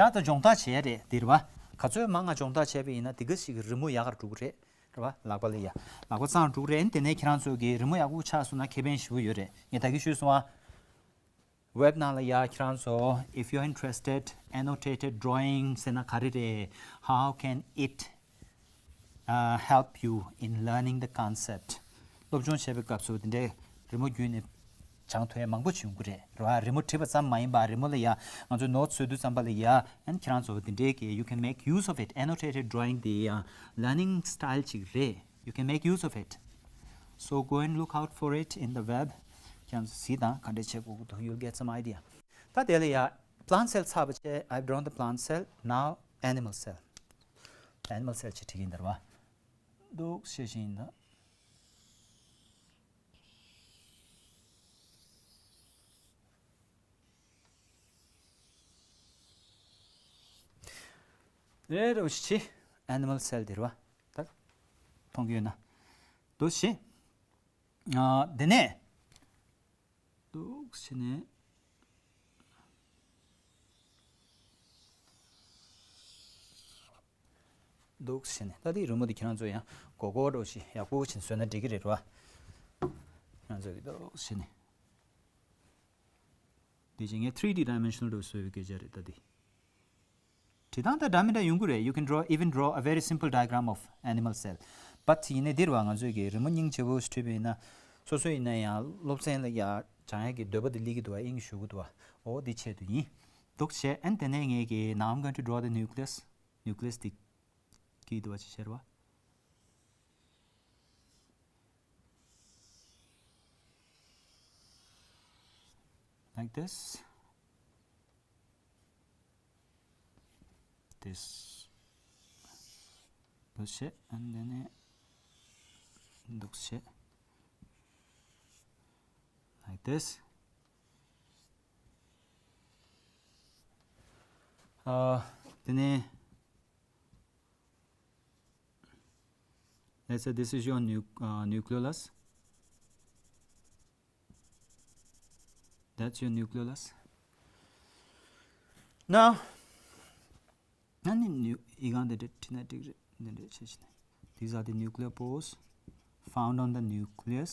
ད་སྦྱོང་བརྡར་བྱས་རེད་འདི་རེད་བ། ག་ཚོད་མང་ང་སྦྱོང་བརྡར་བྱས་པ་ཡིན་ན་དེ་ག་ཞིག་གི་རི་མོ་ཡག་ག་འགྲོ་གི་རེད། རེད་བ། ལག་པ་ལ་ཡ། ལག་པ་གཙང་འགྲོ་གི་རེད། དེ་ནས་ཁྱེད་རང་ཚོ་གི་རི་མོ་ཡག་པོ་ཆགས་སོང་ན་ཁེ་ཕན་ཞེ་པོ་ཡོད་རེད། ངས་ད་གིན་ཞུས་སོང་ཨ། Web ནང་ལ་ཡ་ཁྱེད་རང་ཚོ། If you are interested, annotated drawing ཟེར་ན་ག་རེ་རེད། How can it uh, help you in learning the concept? སློབ་སྦྱོང་བྱེད་པའི་སྐབས་སུ་དེ་འདྲའི་རི་མོ་བརྒྱུད་ནས་སྦྱང་ཐུབ་ཡ་མང་པོ་ཅིག་ཡོང་གི་རེད། རེད་བ། རི་མོ་བྲིས་པ་ཙམ་མ་ཡིན་པ། རི་མོ་ལ་ཡ་ང་ཚོ་notes བཟོ་དུས་ཙམ་པ་ལ་ཡ། ཨན་ཁྱེད་རང་ཚོ་དེ་འདྲའི་གི you can make use of it. Annotated drawing དེ་ཡང་learning style ཅིག་རེད། You can make use of it. So go and look out for it in the web. ཁྱེད་རང་ཚོ་གཟིགས་དང་། ག་འདྲས་བྱེད་དགོས་ཀྱི་འདུག You'll get some idea. ད་དེ་ལ་ཡ་plant cell ཚར་བ་བྱས། I've drawn the plant cell. Now animal cell. Animal cell ཅིག་བྲིས་ཀྱི་ཡིན་ད། རེད་བ། འདུག་བྱས་བཞིན་ཡིན་ད། རེད་རེད་བྱས། Animal cell དེ་རེད་བ། ད་མཐོང་གི་ཡོད་ན། འདུག་བྱས། ཨ། དེ་ནས། འདུག་བྱས་ནས། འདུག་བྱས་ནས། ད་དེའི་རི་མོ་དེ་ཁྱེད་རང་ཚོ་ཡང་མགོ་སྐོར་འདྲ་བོ་ཞིག་ཡག་པོ་བྱས་ནས་བཟོས་ན་འགྲིག་གི་རེད་བ། ཁྱེད་རང་ཚོ་གིས་འདུག་བྱས་ནས། དེ་བཞིན་ངས་three D dimensional འདྲ་བོ་བཟོས་པའི་སྐད་ཆ་རེད་ད་དེ། བྲིས་སྟངས་ད་འདྲ་མི་འདྲ་ཡོང་གི་རེད། You can draw, even draw a very simple diagram of animal cell. But ཡིན་ནའི་འདིར་བ་ང་ཚོས་ཀྱི་རི་མོ་སྙིང་རྗེ་པོ་ཞིག་བྲིས་པ་ཡིན་ན། སོ་སོ་ཡིན་ན་ཡང་སློབ་ཚན་ལ་ཡ་སྦྱང་ཡག་གི་འདོད་པ་དེ་སླེབས་ཀྱི་འདུག་བ། དབྱིངས་ཞུགས་ཀྱི་འདུག་བ། འོ་འདི་ཆེད་དུ་ཡིན། འདུག་བྱས། ཨན་དེ་ནས་ངས་ཀྱི་now I'm going to draw the nucleus. nucleus འདི་གི་འདུག་བ་ཅི་ཤར་བ། like this. this. འདུག་བྱས། and then འདུག་བྱས། like this. ཨ། དེ་ནས། let's say this is your nu- uh, nucleolus. that's your nucleolus. now ཨ་ནི་ནིའུ་ཨི་གང་དེ་འདྲ་བྲིས་ན་འགྲིག་རེད། འདི་འདྲ་བྱས་བྱས་ནས། these are the nuclear pores found on the nucleus.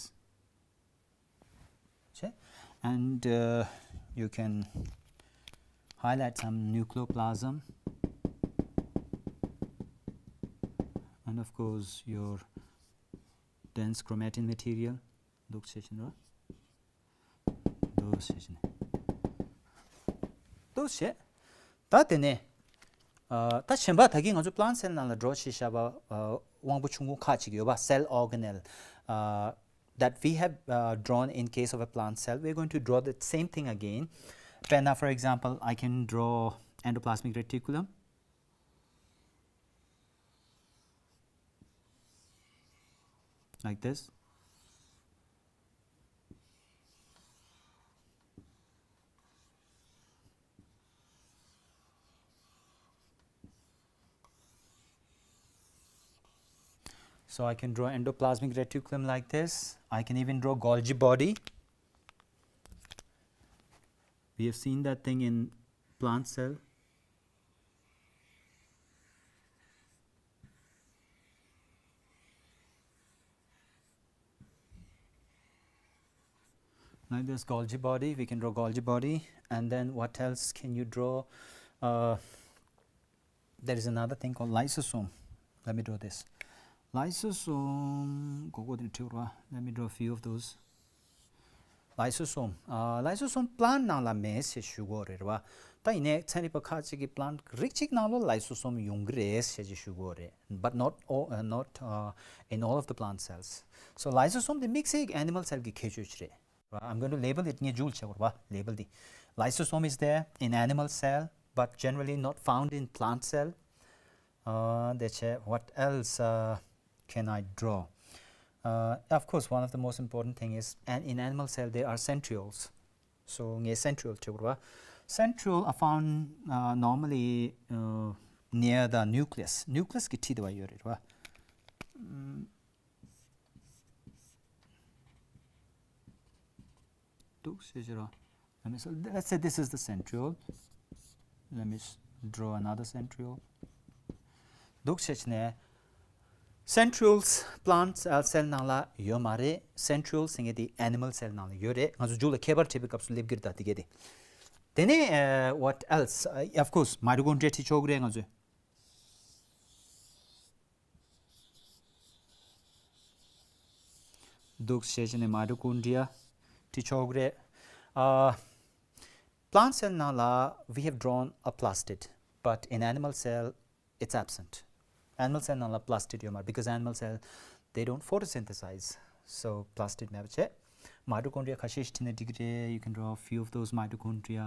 བྱས། and uh, you can highlight some nucleoplasm and of course your dense chromatin material. འདུག་བྱས་བྱས་ནས། འདུག་བྱས་བྱས་ནས། འདུག་བྱས། ད་དེ་ནས། ཨ། ད་གཞན་པ་ད་གིན་ང་ཚོ་plant cell ནང་ལ་draw བྱས་བཞག་པ། ཨ། དབང་པོ་ཆུང་ངུ་ཁག་ཅིག་ཡོད་པ། cell organelle. ཨ། that we have uh, drawn in case of a plant cell. We're going to draw the same thing again. དཔེར་ན། for example, I can draw endoplasmic reticulum. like this. So I can draw endoplasmic reticulum like this. I can even draw Golgi body. We have seen that thing in plant cell. Like this Golgi body, we can draw Golgi body. And then what else can you draw? Uh, there is another thing called lysosome. Let me draw this. lysosome. Go go to. Let me draw a few of those. lysosome. ཨ། lysosome plant ནང་ལ་མེད་ཞེས་ཞུ་གི་ཡོད་རེད་བ། ད་ཡིན་ནའི་ཚན་རིག་པ་ཁག་ཅིག་གིས་plant རིགས་གཅིག་ནང་ལོ་lysosome ཡོང་གི་རེད་ཞེས་ཞུ་གི་ཡོད་རེད། but not all, uh, not uh, in all of the plant cells. so lysosome དེ་དམིགས་བསལ་གྱི་animal cell གི་ཁྱད་ཆོས་ཅིག་རེད། I'm going to label it. ངས་འཇུག་བྱེད་དགོས་རེད་བ། label དེ། lysosome is there in animal cell, but generally not found in plant cell. Uh, དེ་བྱས། what else uh, can I draw? Uh, of course, one of the most important thing is, and in animal cell there are centrioles. so ངས་centriole བྱེད་དགོས་རེད་བ། centriole are found uh, normally uh, near the nucleus. nucleus གི་འཁྲིས་དེ་བ་ཡོད་རེད་བ། འདུག་ཞེས་བྱས་རོ། Let me s- let's say this is the centriole. Let me s- draw another centriole. འདུག་ཞེས་བྱས་ནས། centrioles plant cell ནང་ལ་ཡོད་མ་རེད། centriole ཟེར་མཁན་དེ་animal cell ནང་ལ་ཡོད་རེད། ང་ཚོ་མཇུག་ལ་ཁྱད་པར་འབྲི་བའི་སྐབས་སུ་སླེབས་ཀྱི་རེད་ད་དེ་གས་དེ། དེ་ནས་uh, what else? Uh, of course, mitochondria བྲིས་ཆོག་གི་རེད་ང་ཚོས། འདུག་ཞེས་བྱས་ནས་mitochondria བྲིས་ཆོག་གི་རེད། ཨ། plant cell ནང་ལ་we have drawn a plastid, but in animal cell it's absent. animal cell ནང་ལ་plastid ཡོད་མ་རེད། because animal cell, they don't photosynthesize. so plastid མེད་པ་བྱས། mitochondria ཁ་ཤས་ཤིག་བྲིས་ན་འགྲིག་གི་རེད། you can draw a few of those mitochondria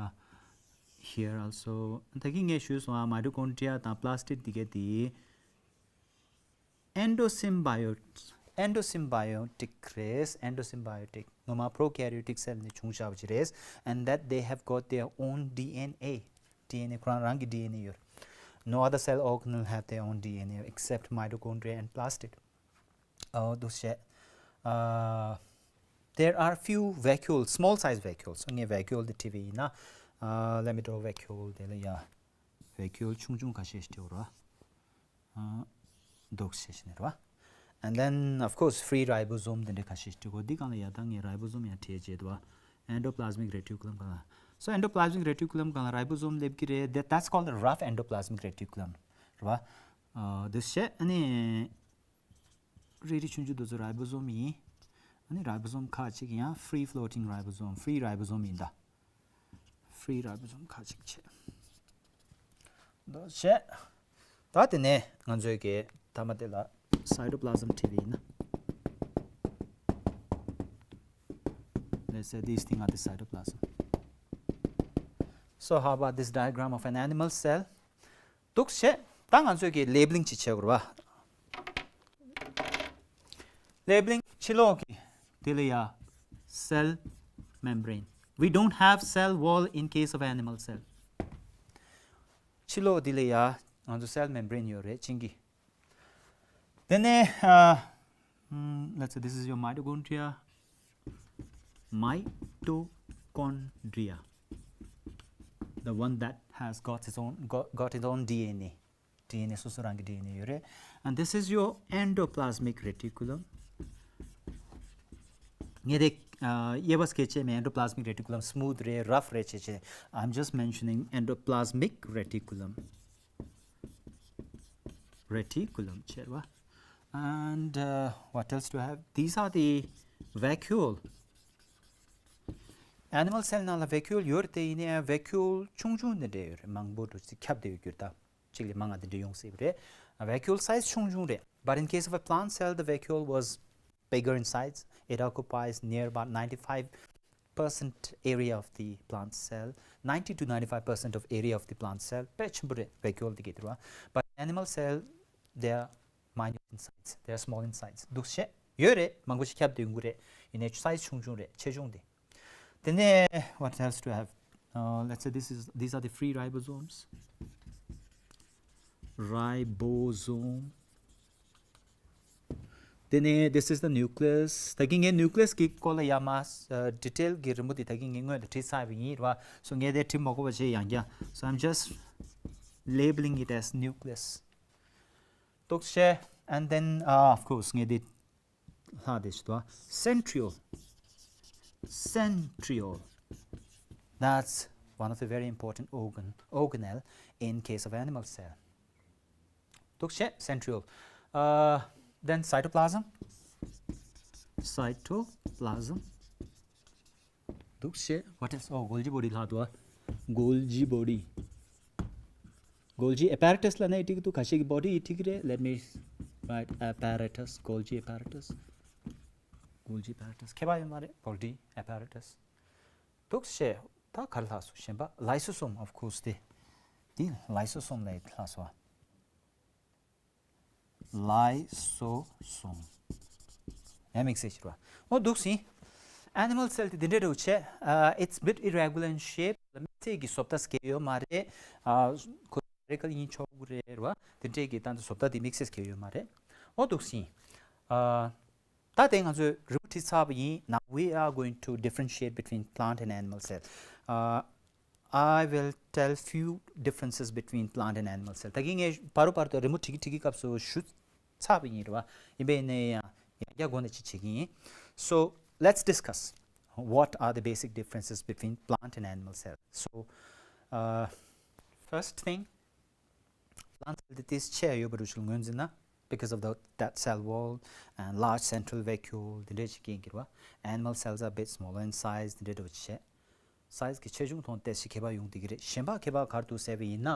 here also. ད་གིན་ངས་ཞུས་སོང་ཨ། mitochondria དང་plastid འདི་གས་དེ endosymbiote, endosymbiotic རེད། endosymbiotic ངོ་མ་prokaryotic cell ནས་བྱུང་བཞག་པ་ཅིག་རེད། and that they have got their own D N A. D N A ཁོ་རང་རང་གི་D N A ཡོད། no other cell organelle have their own D N A except mitochondria and plastid. ཨོ་འདུག་བྱས། ཨ། there are few vacuoles, small size vacuoles. ངས་vacuole དེ་བྲིས་པ་ཡིན་ན། ཨ། let me draw vacuole དེ་ལ་ཡ། vacuole ཆུང་ཆུང་ཁ་ཤས་ཤིག་བྲིས་རོགས། ཨ། འདུག་ཞེས་བྱས་ནས་རེད་བ། and then of course free ribosome དེ་འདྲ་ཁ་ཤས་ཤིག་བྲིས་གོ། འདི་སྒང་ལ་ཡ་ད་ངས་ribosome ཡང་བྲིས་བྱས་འདུག་བ། endoplasmic reticulum སྒང་ལ། so endoplasmic reticulum སྒང་ལ་ribosome སླེབས་ཀྱི་རེད། that that's called the rough endoplasmic reticulum རེད་བ། ཨ། འདུག་བྱས། ཨ་ནི་རིལ་རིལ་ཆུང་ཆུང་དེ་ཚོ་ribosome ཡིན། ཨ་ནི་ribosome ཁག་ཅིག་ཡང་free floating ribosome, free ribosome ཡིན་ད། free ribosome ཁ་ཅིག་བྱས། འདུག་བྱས། ད་དེ་ནས་ང་ཚོའི་གི་ཐ་མ་དེ་ལ་cytoplasm བྲིས་པ་ཡིན་ན། Let's say this thing are the cytoplasm. So how about this diagram of an animal cell? འདུག་བྱས། ད་ང་ཚོས་ཀྱི་labeling ཅིག་བྱེད་དགོས་རེད་པ། Labeling ཕྱི་ལོགས་ཀྱི་དེ་ལ་ཡ་cell membrane. We don't have cell wall in case of animal cell. ཕྱི་ལོགས་དེ་ལ་ཡ་ང་ཚོ་cell membrane ཡོད་རེད་ཅིང་གི། དེ་ནས་ཨ། ཨམ། let's say this is your mitochondria. Mitochondria, the one that has got its own, got, got its own D N A. D N A སོ་སོ་རང་གི་D N A ཡོད་རེད། And this is your endoplasmic reticulum. ངས་དེ་ཨ། དབྱེ་བ་སྐད་ཆ་མེད། Endoplasmic reticulum smooth རེད། Rough རེད་བྱས་བྱས། I'm just mentioning endoplasmic reticulum. Reticulum བྱས་པ། And uh, what else do I have? These are the vacuole. Animal cell ནང་ལ་vacuole ཡོད་རེད་དེ། ཡིན་ནའི་vacuole ཆུང་ཆུང་འདི་འདྲ་ཡོད་རེད། མང་པོ་འདྲ་ཅིག་ཁྱབ་བསྡད་ཡོད་རྒྱུ་རེད་ད། གཅིག་ལས་མང་ང་འདི་འདྲ་ཡོང་སྲིད་པ་རེད། Vacuole size ཆུང་ཆུང་རེད། But in case of a plant cell, the vacuole was bigger in size. It occupies near about ninety-five percent area of the plant cell. Ninety to ninety-five percent of area of the plant cell དཔེ་ཆེན་པོ་རེད། Vacuole འདི་གི་འདུག་པ། But animal cell, they are minute in size. They are small in size. འདུག་བྱས། ཡོད་རེད། མང་པོ་ཞིག་ཁྱབ་བསྡད་ཡོང་གི་རེད། ཡིན་ནའི་size ཆུང་ཆུང་རེད། ཆེ་ཆུང་དེ། དེ་ནས་what else do I have? Uh, let's say this is, these are the free ribosomes. Ribosome. དེ་ནས this is the nucleus. ད་གིན་ངས་nucleus གི་སྐོར་ལ་ཡ་མ་detail གི་རི་མོ་དེ་ད་གིན་ངས་སྔོན་དུ་བྲིས་ཚར་བ་ཡིན་རེད་པ། So ངས་དེ་བྲིས་མ་དགོས་པ་བྱས་ཡང་བསྐྱར། So I'm just labeling it as nucleus. འདུག་བྱས། And then uh, of course ངས་དེ་ལྷག་དེ་ཞིག་འདུག་པ། Centriole. Centriole. That's one of the very important organ, organelle in case of animal cell. འདུག་བྱས། Centriole. Uh, then cytoplasm. Cytoplasm. འདུག་བྱས། What else? Oh, Golgi body ལྷག་འདུག་པ། Golgi body. Golgi apparatus ལབ་ན་ཡིན་འགྲིག་འདུག་ཁ་ཤས་ཀྱིས་body ཡིན་འགྲིག་རེད། Let me write apparatus. Golgi apparatus. Golgi apparatus. ཁྱད་པར་ཡོད་མ་རེད། Golgi apparatus. འདུག་བྱས། ད་ག་རེ་ལྷག་སོང་། གཞན་པ། Lysosome, of course དེ། དེ་lysosome ལ་ལྷག་སོང་པ། Lysosome. ཡང་དམིགས་བསལ་ཞིག་རེད་པ། འོ་འདུག་སེ་ཡིན། Animal cell དེ་འདི་འདྲ་རེད་བྱས། Uh, it's bit irregular in shape. དམིགས་བསལ་གྱི་བཟོ་ལྟ་གང་ཡང་ཡོད་མ་རེད། ཨ། ཁོ་spherical ཡིན་ཆོག་གི་རེད་པ། དེ་འདྲས་ཀྱི་སྟངས་དེ་བཟོ་ལྟ་དེ་དམིགས་བསལ་གང་ཡང་ཡོད་མ་རེད། འོ་འདུག་སེ་ཡིན། ཨ། ད་དེ་ང་ཚོས་རི་མོ་བྲིས་ཚར་བ་ཡིན། Now we are going to differentiate between plant and animal cell. Uh, I will tell few differences between plant and animal cell. ད་གིན་ངས་བར་དུ་བར་དུ་རི་མོ་བྲིས་ཀྱི་བྲིས་ཀྱི་སྐབས་སུ་ཞུ་ཚར་བ་ཡིན་རེད་པ། ཡིན་པས་ནས་ཡང་ཡང་བསྐྱར་འགོ་ནས་ཅིག་བྱེད་ཀྱི་ཡིན། So let's discuss what are the basic differences between plant and animal cell. So uh, first thing, plant cell དེ་ཏོག་ཙམ་ཆེ་ཡོད་པ་འདྲ་ཞིག་ངོས་འཛིན་ན། Because of the, that cell wall and large central vacuole དེ་འདྲས་ཅིག་རྐྱེན་གྱིས་རེད་པ། Animal cells are bit smaller in size དེ་འདྲས་འདྲ་བོ་ཅིག་བྱས། Size གི་ཆེ་ཆུང་ཐོག་ཏོག་ཙམ་ཁྱད་པར་ཡོང་བསྡད་ཀྱི་རེད། གཞན་པ་ཁྱད་པར་ག་རེ་འདུག་ཟེར་བ་ཡིན་ན།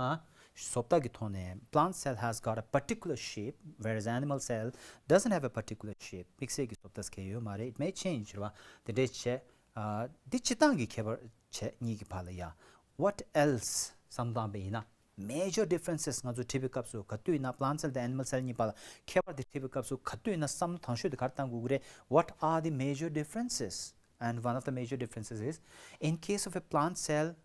བཟོ་ལྟ་གི་ཐོག་ནས། Plant cell has got a particular shape, whereas animal cell doesn't have a particular shape. དམིགས་བསལ་གྱི་བཟོ་ལྟ་གང་ཡང་ཡོད་མ་རེད། It may change རེད་པ། དེ་འདྲས་བྱས། ཨ། འདི་སྤྱིར་བཏང་གི་ཁྱད་པར་བྱས། གཉིས་ཀྱི་བར་ལ་ཡ། What else བསམ་བློ་བཏང་བ་ཡིན་ན། Major differences ང་ཚོ་བྲིས་པའི་སྐབས་སུ་ག་དུས་ཡིན་ན། Plant cell དང་animal cell གཉིས་བར་ལ་ཁྱད་པར་དེ་བྲིས་པའི་སྐབས་སུ་ག་དུས་ཡིན་ན་བསམ་བློ་དང་ཤོས་དེ་ག་རེ་བཏང་དགོས་ཀྱི་རེད། What are the major differences? And one of the major differences is, in case of a plant cell,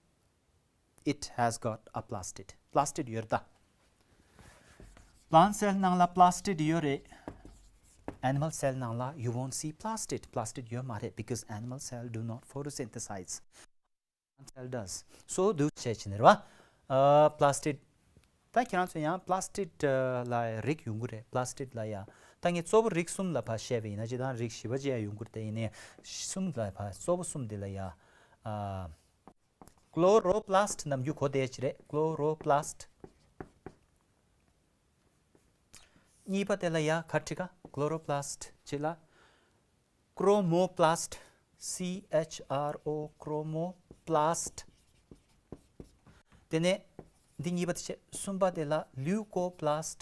it has got a plastid. Plastid ཡོད་རེད་ད། Plant cell ནང་ལ་plastid ཡོད་རེད། Animal cell ནང་ལ་you won't see plastid. Plastid ཡོད་མ་རེད། Because animal cell do not photosynthesize. Plant cell does. So འདུག་བྱས་བྱས་ནས་རེད་པ། ཨ། Plastid། ད་ཁྱེད་རང་ཚོ་ཡང་plastid ལ་རིགས་ཡོང་གི་རེད། Plastid ལ་ཡ། ད་ངས་གཙོ་བོ་རིགས་གསུམ་ལ་ཕར་བཤད་པ་ཡིན་ན། སྤྱིར་བཏང་རིགས་བཞི་པ་ཅིག་ཡང་ཡོང་གི་རེད་དེ། ཡིན་ནའི་གསུམ་ལ་ཕར། གཙོ་བོ་གསུམ་དེ་ལ་ཡ། ཨ། Chloroplast ནམ་རྒྱུན་གོ་བསྡད་ཀྱི་རེད། Chloroplast། གཉིས་པ་དེ་ལ་ཡ་ག་རེ་བྲིས་ག Chloroplast གཅིག་ལ། Chromoplast. C H R O, chromoplast. དེ་ནས་འདི་གཉིས་པ་དེ་བྱས། གསུམ་པ་དེ་ལ་leucoplast.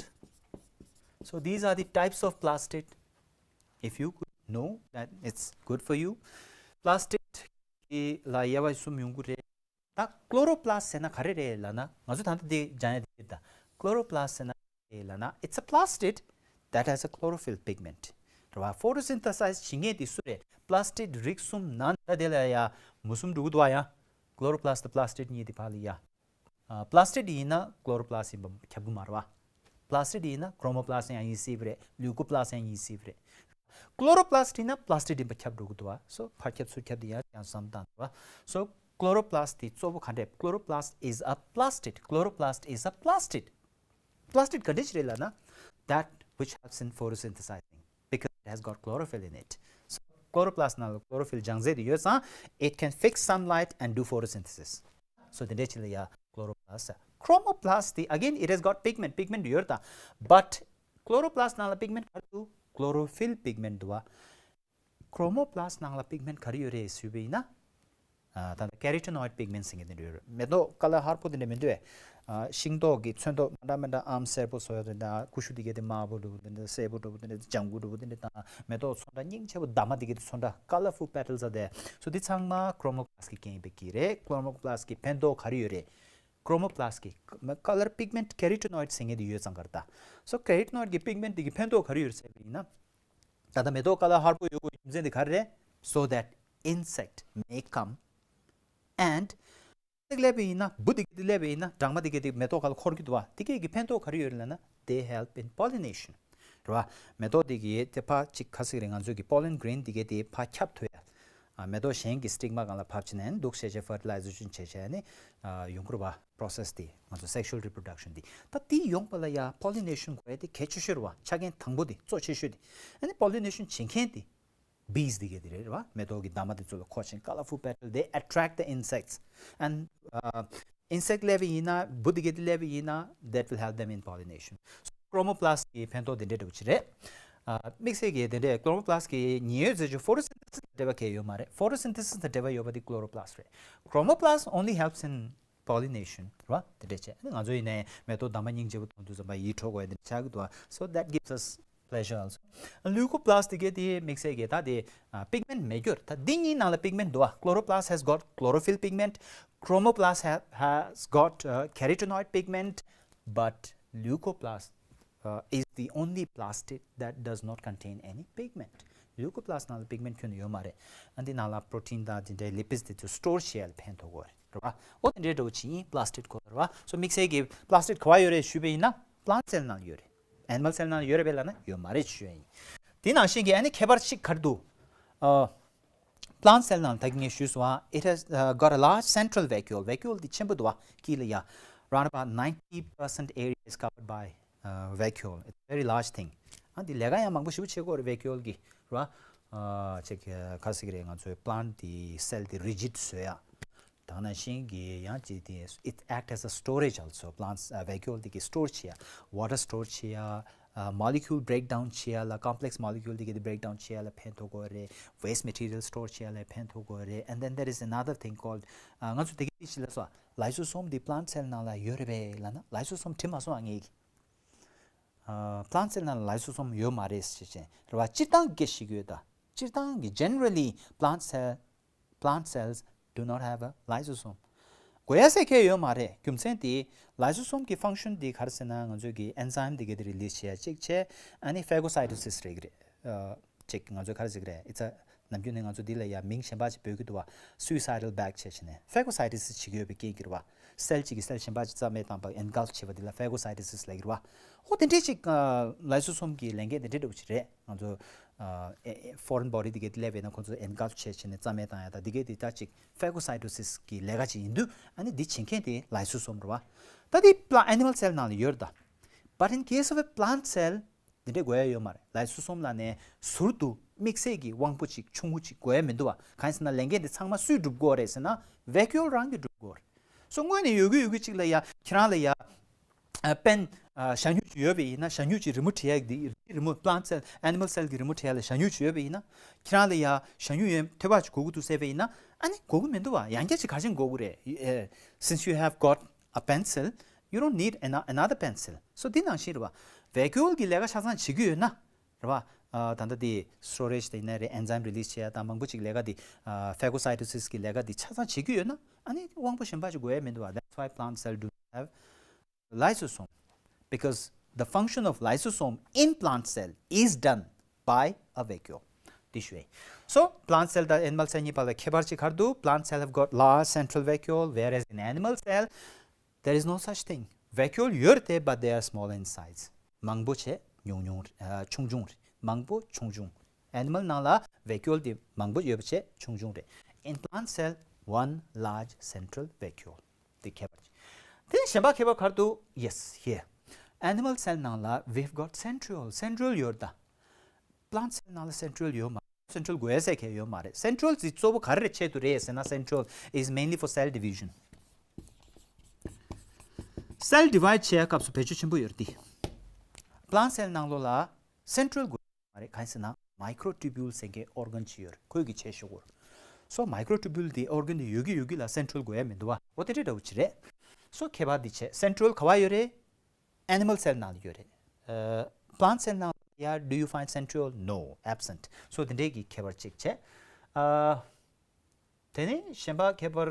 So these are the types of plastid. If you could know that, it's good for you. Plastid གི་ལ་དབྱེ་བ་གསུམ་ཡོང་གི་རེད། ད་chloroplast ཟེར་ན་ག་རེ་རེད་ལབ་ན། ང་ཚོ་ད་ལྟ་འདི་སྦྱང་ཡ་དེ་རེད། ད་chloroplast ཟེར་ན་ག་རེ་ལབ་ན། It's a plastid that has a chlorophyll pigment. རེད་བ། photosynthesize བྱེད་མཁན་དེ་སུ་རེད། plastid རིགས་གསུམ་ནང་ད་དེ་ལ་ཡ་མུ་གསུམ་འགྲོ་གི་འདུག་བ། ཡ་chloroplast དང་plastid གཉིས་དེ་ཕར་ལ་ཡ། ཨ། plastid ཡིན་ན་chloroplast ཡིན་པ་ཁྱབ་གི་མ་རེད་བ། plastid ཡིན་ན་chromoplast ཡང་ཡིན་སྲིད་པ་རེད། leucoplast ཡང་ཡིན་སྲིད་པ་རེད། chloroplast ཡིན་ན་plastid ཡིན་པ་ཁྱབ་འགྲོ་གི་འདུག་བ། so ཕར་ཁྱབ་ཚུར་ཁྱབ་དེ་ཡང་ཡང་བསམ་བཏང་འདུག་བ། so chloroplast དེ་གཙོ་བོ་ག་འདྲས། chloroplast is a plastid. chloroplast is a plastid. plastid ག་འདྲས་ཅིག་རེད་ལབ་ན། that which helps in photosynthesizing because it has got chlorophyll in it. So chloroplast ནང་ལ་chlorophyll སྦྱང་རྩལ་དེ་ཡོད་ཙང་། it can fix sunlight and do photosynthesis. so དེ་འདྲས་ཅིག་ལ་ཡ་chloroplast། chromoplast དེ་again it has got pigment. pigment ཡོད་ད། but chloroplast ནང་ལ་pigment ག་རེ་འདུག chlorophyll pigment འདུག་བ། chromoplast ནང་ལ་pigment ག་རེ་ཡོད་རེད་ཞུས་པ་ཡིན་ན། ཨ། ད་ལྟ་carotenoid pigment ཟེར་མཁན་དེ་འདྲ་ཡོད་རེད། མེ་ཏོག་ཀ་ལར་ཧར་པོ་དེ་འདྲ་མི་འདུག་གས། ཨ། ཤིང་ཏོག་གི་ཚོན་མདོག་མ་འདྲ་མི་འདྲ། ཨམ་སེར་པོ་བཟོ་ཡ་དེ་འདྲ། ཀུ་ཤུ་དེ་གས་དེ་དམར་པོ་འདྲ་པོ་དེ་འདྲ། སེར་པོ་འདྲ་པོ་དེ་འདྲ། ལྗང་གུ་འདྲ་པོ་དེ་འདྲ་དང་། མེ་ཏོག་ཚོན་ཁྲ་སྙིང་རྗེ་པོ་འདབ་མ་དེ་གས་དེ་ཚོན་ཁྲ། colorful petals are there. so འདི་ཚང་མ་chromoplast གི་རྐྱེན་པས་ཀྱི་རེད། chromoplast གི་ཕན་ཐོགས་ག་རེ་ཡོད་རེད། chromoplast གི་color pigment carotenoid ཟེར་མཁན་དེ་ཡོད་ཙང་ག་རེད་ད། so carotenoid གི་pigment དེ་གི་ཕན་ཐོགས་ག་རེ་ཡོད་རེད་ཟེར་བ་ཡིན་ན། ད་ལྟ་མེ་ཏོག་ཀ་ལར་ཧར་པོ་ཡོད་དགོས་རྒྱུ་མཚན་དེ་ག་རེ་རེད། so that insect may come and སླེབས་པ་ཡིན་ན། འབུ་དེ་གས་དེ་སླེབས་པ་ཡིན་ན། སྦྲང་མ་དེ་གས་དེ་མེ་ཏོག་ཁ་ལ་འཁོར་གྱི་འདུག་བ། དེ་གས་ཀྱི་ཕན་ཐོགས་ག་རེ་ཡོད་རེད་ལབ་ན། they help in pollination རེད་བ། མེ་ཏོག་དེ་གས་དེ་ཕར་ཅིག་ག་ཟེར་གྱི་རེད། ང་ཚོ་གི་pollen grain དེ་གས་དེ་ཕར་ཁྱབ་ཐུབ་ཡ། ཨ། མེ་ཏོག་གཞན་གྱི་སི་ཊིག་མ་སྒང་ལ་བབས་བྱས་ནས་འདུག་བྱས་བྱས་ཕར་ཊི་ལའི་ཛེ་ཤན་བྱས་བྱས་ནས། ཨ། ཡོང་གི་རེད་བ། process དེ་ང་ཚོ་sexual reproduction དེ། ད་དེ་ཡོང་བ་ལ་ཡ་pollination དགོས་ཡ་དེ་གལ་ཆེ་ཤོས་རེད་བ། ཆ་རྐྱེན་དང་པོ་དེ། གཙོ་ཆེ་ཤོས་དེ། ཨ་ནི་pollination བྱེད་མཁན་དེ་bees དེ་གས་དེ་རེད་བ། མེ་ཏོག་གི་འདབ་མ་དེ་ཚོ་ལ་འཁོར་བྱས། colorful petal, they attract the insects and, uh, insect སླེབས་པ་ཡིན་ན། འབུ་དེ་གས་དེ་སླེབས་པ་ཡིན་ན། that will help them in pollination. so chromoplast གི་ཕན་ཐོགས་དེ་འདྲས་འདྲ་པོ་ཅིག་རེད། ཨ། དམིགས་བསལ་གྱི་དེ་འདྲས་chromoplast གི་ཉེན་གཡོལ་ཟེར་རྒྱུ་photosynthesis དང་འབྲེལ་བ་གང་ཡང་ཡོད་མ་རེད། photosynthesis དང་འབྲེལ་བ་ཡོད་པ་དེ་chloroplast རེད། chromoplast only helps in pollination རེད་བ། དེ་འདྲས་བྱས། ང་ཚོ་ཡིན་ནའི་མེ་ཏོག་འདབ་མ་སྙིང་རྗེ་པོ་མཐོང་དུས་ཙམ་པ་ཡིད་འཕྲོག་དགོས་དེ་འདྲས་ཆགས་ཀྱི་འདུག so that gives us pleasure also. leucoplast དེ་གས་དེ་དམིགས་བསལ་གྱི་ད་དེ། ཨ། pigment མེད་རྒྱུ་རེད། ད་འདི་གཉིས་ནང་ལ་pigment འདུག་བ། chloroplast has got chlorophyll pigment. chromoplast ha- has got, uh, carotenoid pigment. but leucoplast, uh, is the only plastid that does not contain any pigment. leucoplast ནང་ལ་pigment ཁྱོན་ནས་ཡོད་མ་རེད། ཨ། འདི་ནང་ལ་protein དང་དེ་འདྲའི་lipids དེ་ཚོ་store བྱེད་ཡ་ལ་ཕན་ཐོགས་ཀྱི་རེད་བ། འོ་དེ་འདྲའི་འདྲ་པོ་ཅིག་ཡིན། plastid ཁོ་རེད་བ། so དམིགས་བསལ་གྱི་plastid ག་པར་ཡོད་རེད་ཞུས་པ་ཡིན་ན། plant cell ནང་ཡོད་རེད། animal cell ནང་ཡོད་རེད་པས་ལབ་ན་ཡོད་མ་རེད་ཞུ་ཡ་ཡིན། དེ་ནང་བཞིན་གྱི་ཨ་ནི་ཁྱད་པར་གཅིག་ག་རེ་འདུག་ཨ། plant cell ནང་ད་གིན་ངས་ཞུས་སོང་ཨ། it has, uh, got a large central vacuole. vacuole དེ་ཆེན་པོ་འདུག་བ། དཀྱིལ་ལ་ཡ། round about ninety percent area is covered by, uh, vacuole. It's a very large thing. ཨ། འདི་ལས་ཀ་ཡང་མང་པོ་ཞེ་པོ་བྱེད་ཀྱི་ཡོད་རེད། vacuole གི་རེད་བ། ཨ། ཅིག་ག་རེ་ཟེར་གྱི་རེད། ང་ཚོའི་plant དེ་cell དེ་rigid བཟོ་ཡ། དེ་ནང་བཞིན་གྱི་ཡང་ཅིག་དེ། it act as a storage also. plants, uh, vacuole དེ་གིས་store བྱེད་ཡ། water store བྱེད་ཡ། ཨ། molecule breakdown བྱེད་ཡ་ལ། complex molecule དེ་གས་དེ་breakdown བྱེད་ཡ་ལ་ཕན་ཐོགས་ཀྱི་ཡོད་རེད། waste material store བྱེད་ཡ་ལ་ཕན་ཐོགས་ཀྱི་ཡོད་རེད། and then there is another thing called, ཨ། ང་ཚོ་དེ་གས་ཅིག་ལབ་སོང་། lysosome དེ་plant cell ནང་ལ་ཡོད་རེད་པས་ལབ་ན། lysosome དྲིས་མ་སོང་ཨ་ངས། ཨ། plant cell ནང་ལ་lysosome ཡོད་མ་རེད་ཟེར་བྱས་རེད་བ། སྤྱིར་བཏང་གི་ཞིག་ཡོད་ད། སྤྱིར་བཏང་གི་generally plant cell, plant cells do not have a lysosome. དགོས་ཡ་ཟེར་གང་ཡང་ཡོད་མ་རེད། རྒྱུ་མཚན་དེ་lysosome གི་function དེ་ག་རེ་ཟེར་ན། ང་ཚོ་གི་enzyme དེ་གས་དེ་release བྱེད་ཡ་གཅིག་བྱས། ཨ་ནི་phagocytosis རེད་ཀྱི་རེད། ཨ། ཅིག་ང་ཚོ་ག་རེ་ཟེར་གྱི་རེད། it's a ནམ་རྒྱུན་ནས་ང་ཚོ་འདི་ལ་ཡ་མིང་གཞན་པ་ཅིག་འབོད་ཀྱི་འདུག་བ། suicidal བེག་བྱས་བྱས་ནས་phagocytosis བྱེད་ཀྱི་ཡོད་པའི་རྐྱེན་གྱིས་རེད་བ། cell གཅིག་གིས་cell གཞན་པ་ཅིག་རྩ་མེད་བཏང་བ། engulf བྱེད་པ་འདི་ལ་phagocytosis ལབ་ཀྱི་རེད་བ། ཨོ་དེ་འདྲས་ཅིག་ཨ། lysosome གི་ལས་འགན་དེ་འདྲས་འདྲ་པོ་ཅིག་རེད། ང་ཚོ་ཨ། ཨེ། ཨེ། foreign body དེ་གས་དེ་སླེབས་པ་ཡིན་ན་ཁོ་ཚོ་engulf བྱས་བྱས་ནས་རྩ་མེད་བཏང་ཡ་དང་། དེ་གས་དེ་ད་ཅིག phagocytosis གི་ལས་ཀ་ཅིག་ཡིན་དུས། ཨ་ནི་འདི་བྱེད་མཁན་དེ་lysosome རེད་བ། ད་དེ་pla- animal cell ནང་ལ་ཡོད་རེད་ད། but in case of a plant cell འདི་འདྲས་དགོས་ཡ་ཡོད་མ་རེད། lysosome ལབ་ནས་ཟུར་དུ་དམིགས་བསལ་གྱི་དབང་པོ་ཅིག་ཆུང་ངུ་ཅིག་དགོས་ཡ་མི་འདུག་བ། གང་ཡིན་ཟེར་ན་ལས་འགན་དེ་ཚང་མ་སུས་སྒྲུབ་དགོས་རེད་ཟེར་ན། vacuole རང་གིས་སྒྲུབ་དགོས་རེད། so དངོས་གནས་ཡོད་རྒུ་ཡོད་རྒུ་ཅིག་ལ་ཡ། ཁྱེད་རང་ལ་ཡ། ཨ། pen ཨ། ཞ་སྨྱུག་ཅིག་ཡོད་པ་ཡིན་ན། ཞ་སྨྱུག་ཅིག་རི་མོ་བྲིས་ཡ་གི། རི་མོ། plant cell, animal cell གི་རི་མོ་བྲིས་ཡ་ལ་ཞ་སྨྱུག་ཅིག་ཡོད་པ་ཡིན་ན། ཁྱེད་རང་ལ་ཡ་ཞ་སྨྱུག་ཡོད་ཐོལ་པ་ཅིག་དགོས་ཀྱི་འདུག་ཟེར་བ་ཡིན་ན། ཨ་ནི་དགོས་ཀྱི་མི་འདུག་བ། ཡང་བསྐྱར་ཅིག་ག་རེ་བྱས་ནས་དགོས་ཀྱི་རེད། ཨེ། since you have got a pencil, you don't need an- another pencil. So འདི་ནང་བཞིན་རེད་བ། vacuole གི་ལས་ཀ་ཆ་ཚང་བྱེད་ཀྱི་ཡོད་ན་རེད་བ། ཨ་ད་ལྟ་དེ་storage དེ་ཡིན་ན་རེད། enzyme release བྱེད་ཡ་དང་མང་པོ་ཅིག་ལས་ཀ་དེ། ཨ་phagocytosis གི་ལས་ཀ་དེ་ཆ་ཚང་བྱེད་ཀྱི་ཡོད་ན་ཨ་ནི་དབང་པོ་གཞན་པ་ཅིག་དགོས་ཡ་མི་འདུག་བ། That's why plant cell do not have lysosome, because the function of lysosome in plant cell is done by a vacuole. འདི་ཞུ་ཡིན། So plant cell དང་animal cell གཉིས་བར་ལ་ཁྱད་པར་ཅིག་ག་རེ་འདུག plant cell have got large central vacuole, whereas in animal cell there is no such thing. vacuole ཡོད་རེད་དེ། but they are small in size. མང་པོ་བྱས་ཉུང་ཉུང་རེད། ཨ་ཆུང་ཆུང་རེད། མང་པོ་ཆུང་ཆུང་། animal ནང་ལ་vacuole དེ་མང་པོ་ཡོད་པ་བྱས་ཆུང་ཆུང་རེད། In plant cell, one large central vacuole. དེ་ཁྱད་པར་ཅིག་དེ་གཞན་པ་ཁྱད་པར་ག་རེ་འདུག Yes, here. animal cell ནང་ལ་we've got centriole. centriole ཡོད་ད། plant cell ནང་ལ་centriole ཡོད་མ། centriole དགོས་ཟེར་མཁན་ཡོད་མ་རེད། centriole དེ་གཙོ་བོ་ག་རེ་ཆེད་དུ་རེད་ཟེར་ན། centriole is mainly for cell division. cell divide བྱེད་ཡ་སྐབས་སུ་བེད་སྤྱོད་ཆེན་པོ་ཡོད་རེད་དེ། plant cell ནང་ལོགས་ལ་centriole དགོས་མ་རེད། གང་ཡིན་ཟེར་ན་microtubule ཟེར་མཁན་organ ཅིག་ཡོད་རེད། ཁོས་ཀྱི་བྱས་ཤོག་གོ། so microtubule དེ་organ དེ་ཡོད་ཀྱི་ཡོད་ཀྱི་ལ་centriole དགོས་ཡ་མི་འདུག་བ། འོ་དེ་འདྲ་འདྲ་བོ་ཅིག་རེད། so ཁྱད་པར་འདི་བྱས། centriole ག་བ་ཡོད་རེད། animal cell ནང་ལ་ཡོད་རེད། ཨ་plant cell ནང་ལ་ཡ། do you find centriole? No, absent. so དེ་འདྲའི་གི་ཁྱད་པར་ཅིག་བྱས། ཨ་དེ་ནས་གཞན་པ་ཁྱད་པར་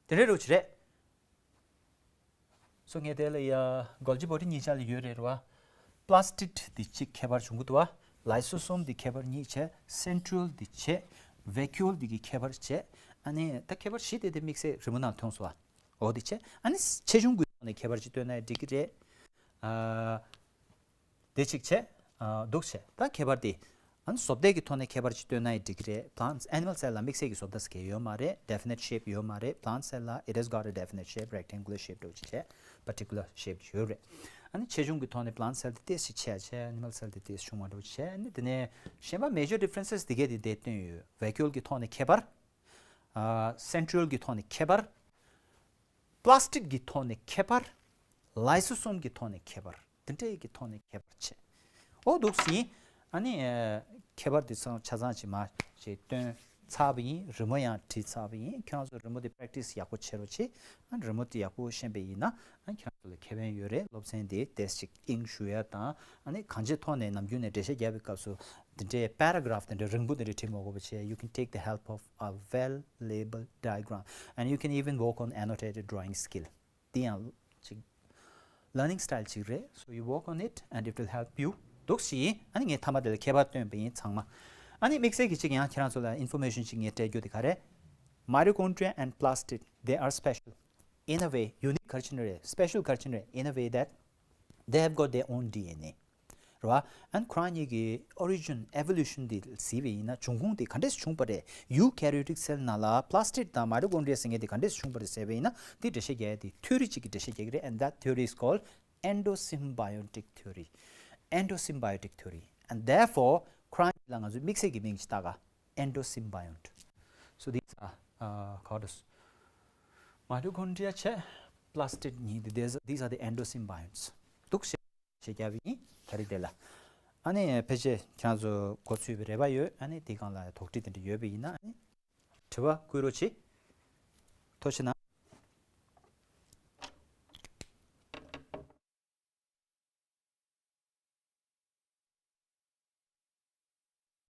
དེ་འདྲའི་རུ་ཅིག་རེད། སོ་ངས་དེ་ལ་ཡ་Golgi་body གཉིས་ཆ་ལ་ཡོད་རེད་རེད་བ། plastid འདི་གཅིག་ཁྱད་པར་བྱུང་གི་འདུག་བ། lysosome འདི་ཁྱད་པར་གཉིས་བྱས། centriole འདི་བྱས། vacuole འདི་གི་ཁྱད་པར་བྱས། ཨ་ནི་ད་ཁྱད་པར་བཞི་དེ་དེ་དམིགས་བསལ་རི་མོ་ནང་མཐོང་སོང་བ། འོ་འདི་བྱས། ཨ་ནི་ཆེ་ཆུང་གི་ཐོག་ནས་ཁྱད་པར་ཅིག་སྟོན་ན་འགྲིག་གི་རེད། ཨ་དེ་གཅིག་བྱས། ཨ་འདུག་བྱས། ད་ཁྱད་པར་དེ། ཨ་ནི་བཟོ་ལྟ་གི་ཐོག་ནས་ཁྱད་པར་ཅིག་སྟོན་ན་ཡང་འགྲིག་གི་རེད། plants animal cell ལ་དམིགས་བསལ་གྱི་བཟོ་ལྟ་ཟེར་མཁན་ཡོད་མ་རེད། definite shape ཡོད་མ་རེད། plant cell ལ་it has got a definite shape, rectangular shape འདྲ་བོ་ཅིག་བྱས། particular shape ཅིག་ཡོད་རེད། ཨ་ནི་ཆེ་ཆུང་གི་ཐོག་ནས་plant cell དེ་ཏོག་ཙམ་ཆེ་བ་བྱས། animal cell དེ་ཏོག་ཙམ་ཆུང་བ་འདྲ་བོ་ཅིག་བྱས། ཨ་ནི་དེ་ནས་གཞན་པ་major differences དེ་གས་དེ་འདིར་བཏོན་ཡོད། vacuole གི་ཐོག་ནས་ཁྱད་པར། ཨ་centriole གི་ཐོག་ནས་ཁྱད་པར། plastid གི་ཐོག་ནས་ཁྱད་པར། lysosome གི་ཐོག་ནས་ཁྱད་པར། དེ་འདྲའི་གི་ཐོག་ནས་ཁྱད་པར་བྱེད། འོ་འདུག་སེ་ཡིན། ཨ་ནི་ཨ་ཁྱད་པར་དེ་ཚང་ཆ་ཚང་ཅིག་མར་ཅིག་སྟོན་ཚར་བ་ཡིན། རི་མོ་ཡང་བྲིས་ཚར་བ་ཡིན། ཁྱེད་རང་ཚོ་རི་མོ་དེ་practice ཡག་པོ་བྱེད་རོགས་བྱེད། ཨ་རི་མོ་དེ་ཡག་པོ་ཤེས་པ་ཡིན་ན་ཨ་ཁྱེད་རང་ཚོ་ལ་ཁེ་ཕན་ཡོད་རེད། སློབ་ཚན་དེ་ཏོག་ཙམ་ཅིག་དབྱིངས་ཞུགས་ཡ་དང་། ཨ་ནི་གང་ཅིའི་ཐོག་ནས་ནམ་རྒྱུན་ནས་འགྲེལ་བཤད་རྒྱག་པའི་སྐབས་སུ་འདི་འདྲའི་paragraph དེ་འདྲའི་རིང་པོ་དེ་འདྲ་བྲིས་མ་དགོས་པ་བྱས། you can take the help of a well labeled diagram and you can even work on annotated drawing skill. དེ་ཡང་ཅིག་learning style ཅིག་རེད། so you work on it and it will help you. འདུག་སེ་ཡིན། ཨ་ནི་ངས་མཐའ་མ་དེ་ལ་ཁྱད་པར་སྟོན་པ་ཡིན་ཚང་མ། ཨ་ནི་དམིགས་བསལ་གྱི་ཅིག་ཡང་ཁྱེད་རང་ཚོ་ལ་information ཅིག་ངས་སྤྲད་རྒྱུ་དེ་ག་རེད། Mitochondria and plastid, they are special in a way, unique ག་རེ་བྱས་ནས་རེད། special ག་རེ་བྱས་ནས་རེད། in a way that they have got their own D N A. རེད་བ། ཨ་ནི་ཁོ་རང་གཉིས་ཀྱི་origin, evolution དེ་གཟིགས་པ་ཡིན་ན། འབྱུང་ཁུངས་དེ་ག་འདྲས་བྱུང་པ་རེད། eukaryotic cell ནང་ལ་plastid དང་mitochondria ཟེར་མཁན་དེ་ག་འདྲས་བྱུང་པ་རེད་ཟེར་བ་ཡིན་ན། དེ་འགྲེལ་བཤད་རྒྱག་ཡ་དེ་theory གཅིག་གི་འགྲེལ་བཤད་རྒྱག་གི་རེད། and that theory is called endosymbiotic theory. endosymbiotic theory. and therefore ཁོ་རང་གཉིས་ལ་ང་ཚོས་དམིགས་བསལ་གྱི་མིང་ཅིག་བཏགས་ག endosymbionts. so these are, uh, called as mitochondria བྱས་plastid གཉིས་དེ། these, these are the endosymbionts. འདུག་སེ་བྱས་རྒྱབ་ཡིན། ད་རེས་དེ་ལ། ཨ་ནི་ཕལ་ཆེར་ཁྱེད་རང་ཚོ་མགོ་ཚོས་པའི་རེ་བ་ཡོད། ཨ་ནི་དེ་སྒང་ལ་དོགས་འདྲི་དེ་འདྲ་ཡོད་པ་ཡིན་ན་ཨ་ནི་དྲི་བ་བསྐུར་རོགས་གྱིས། ཐུགས་རྗེ་གནང་།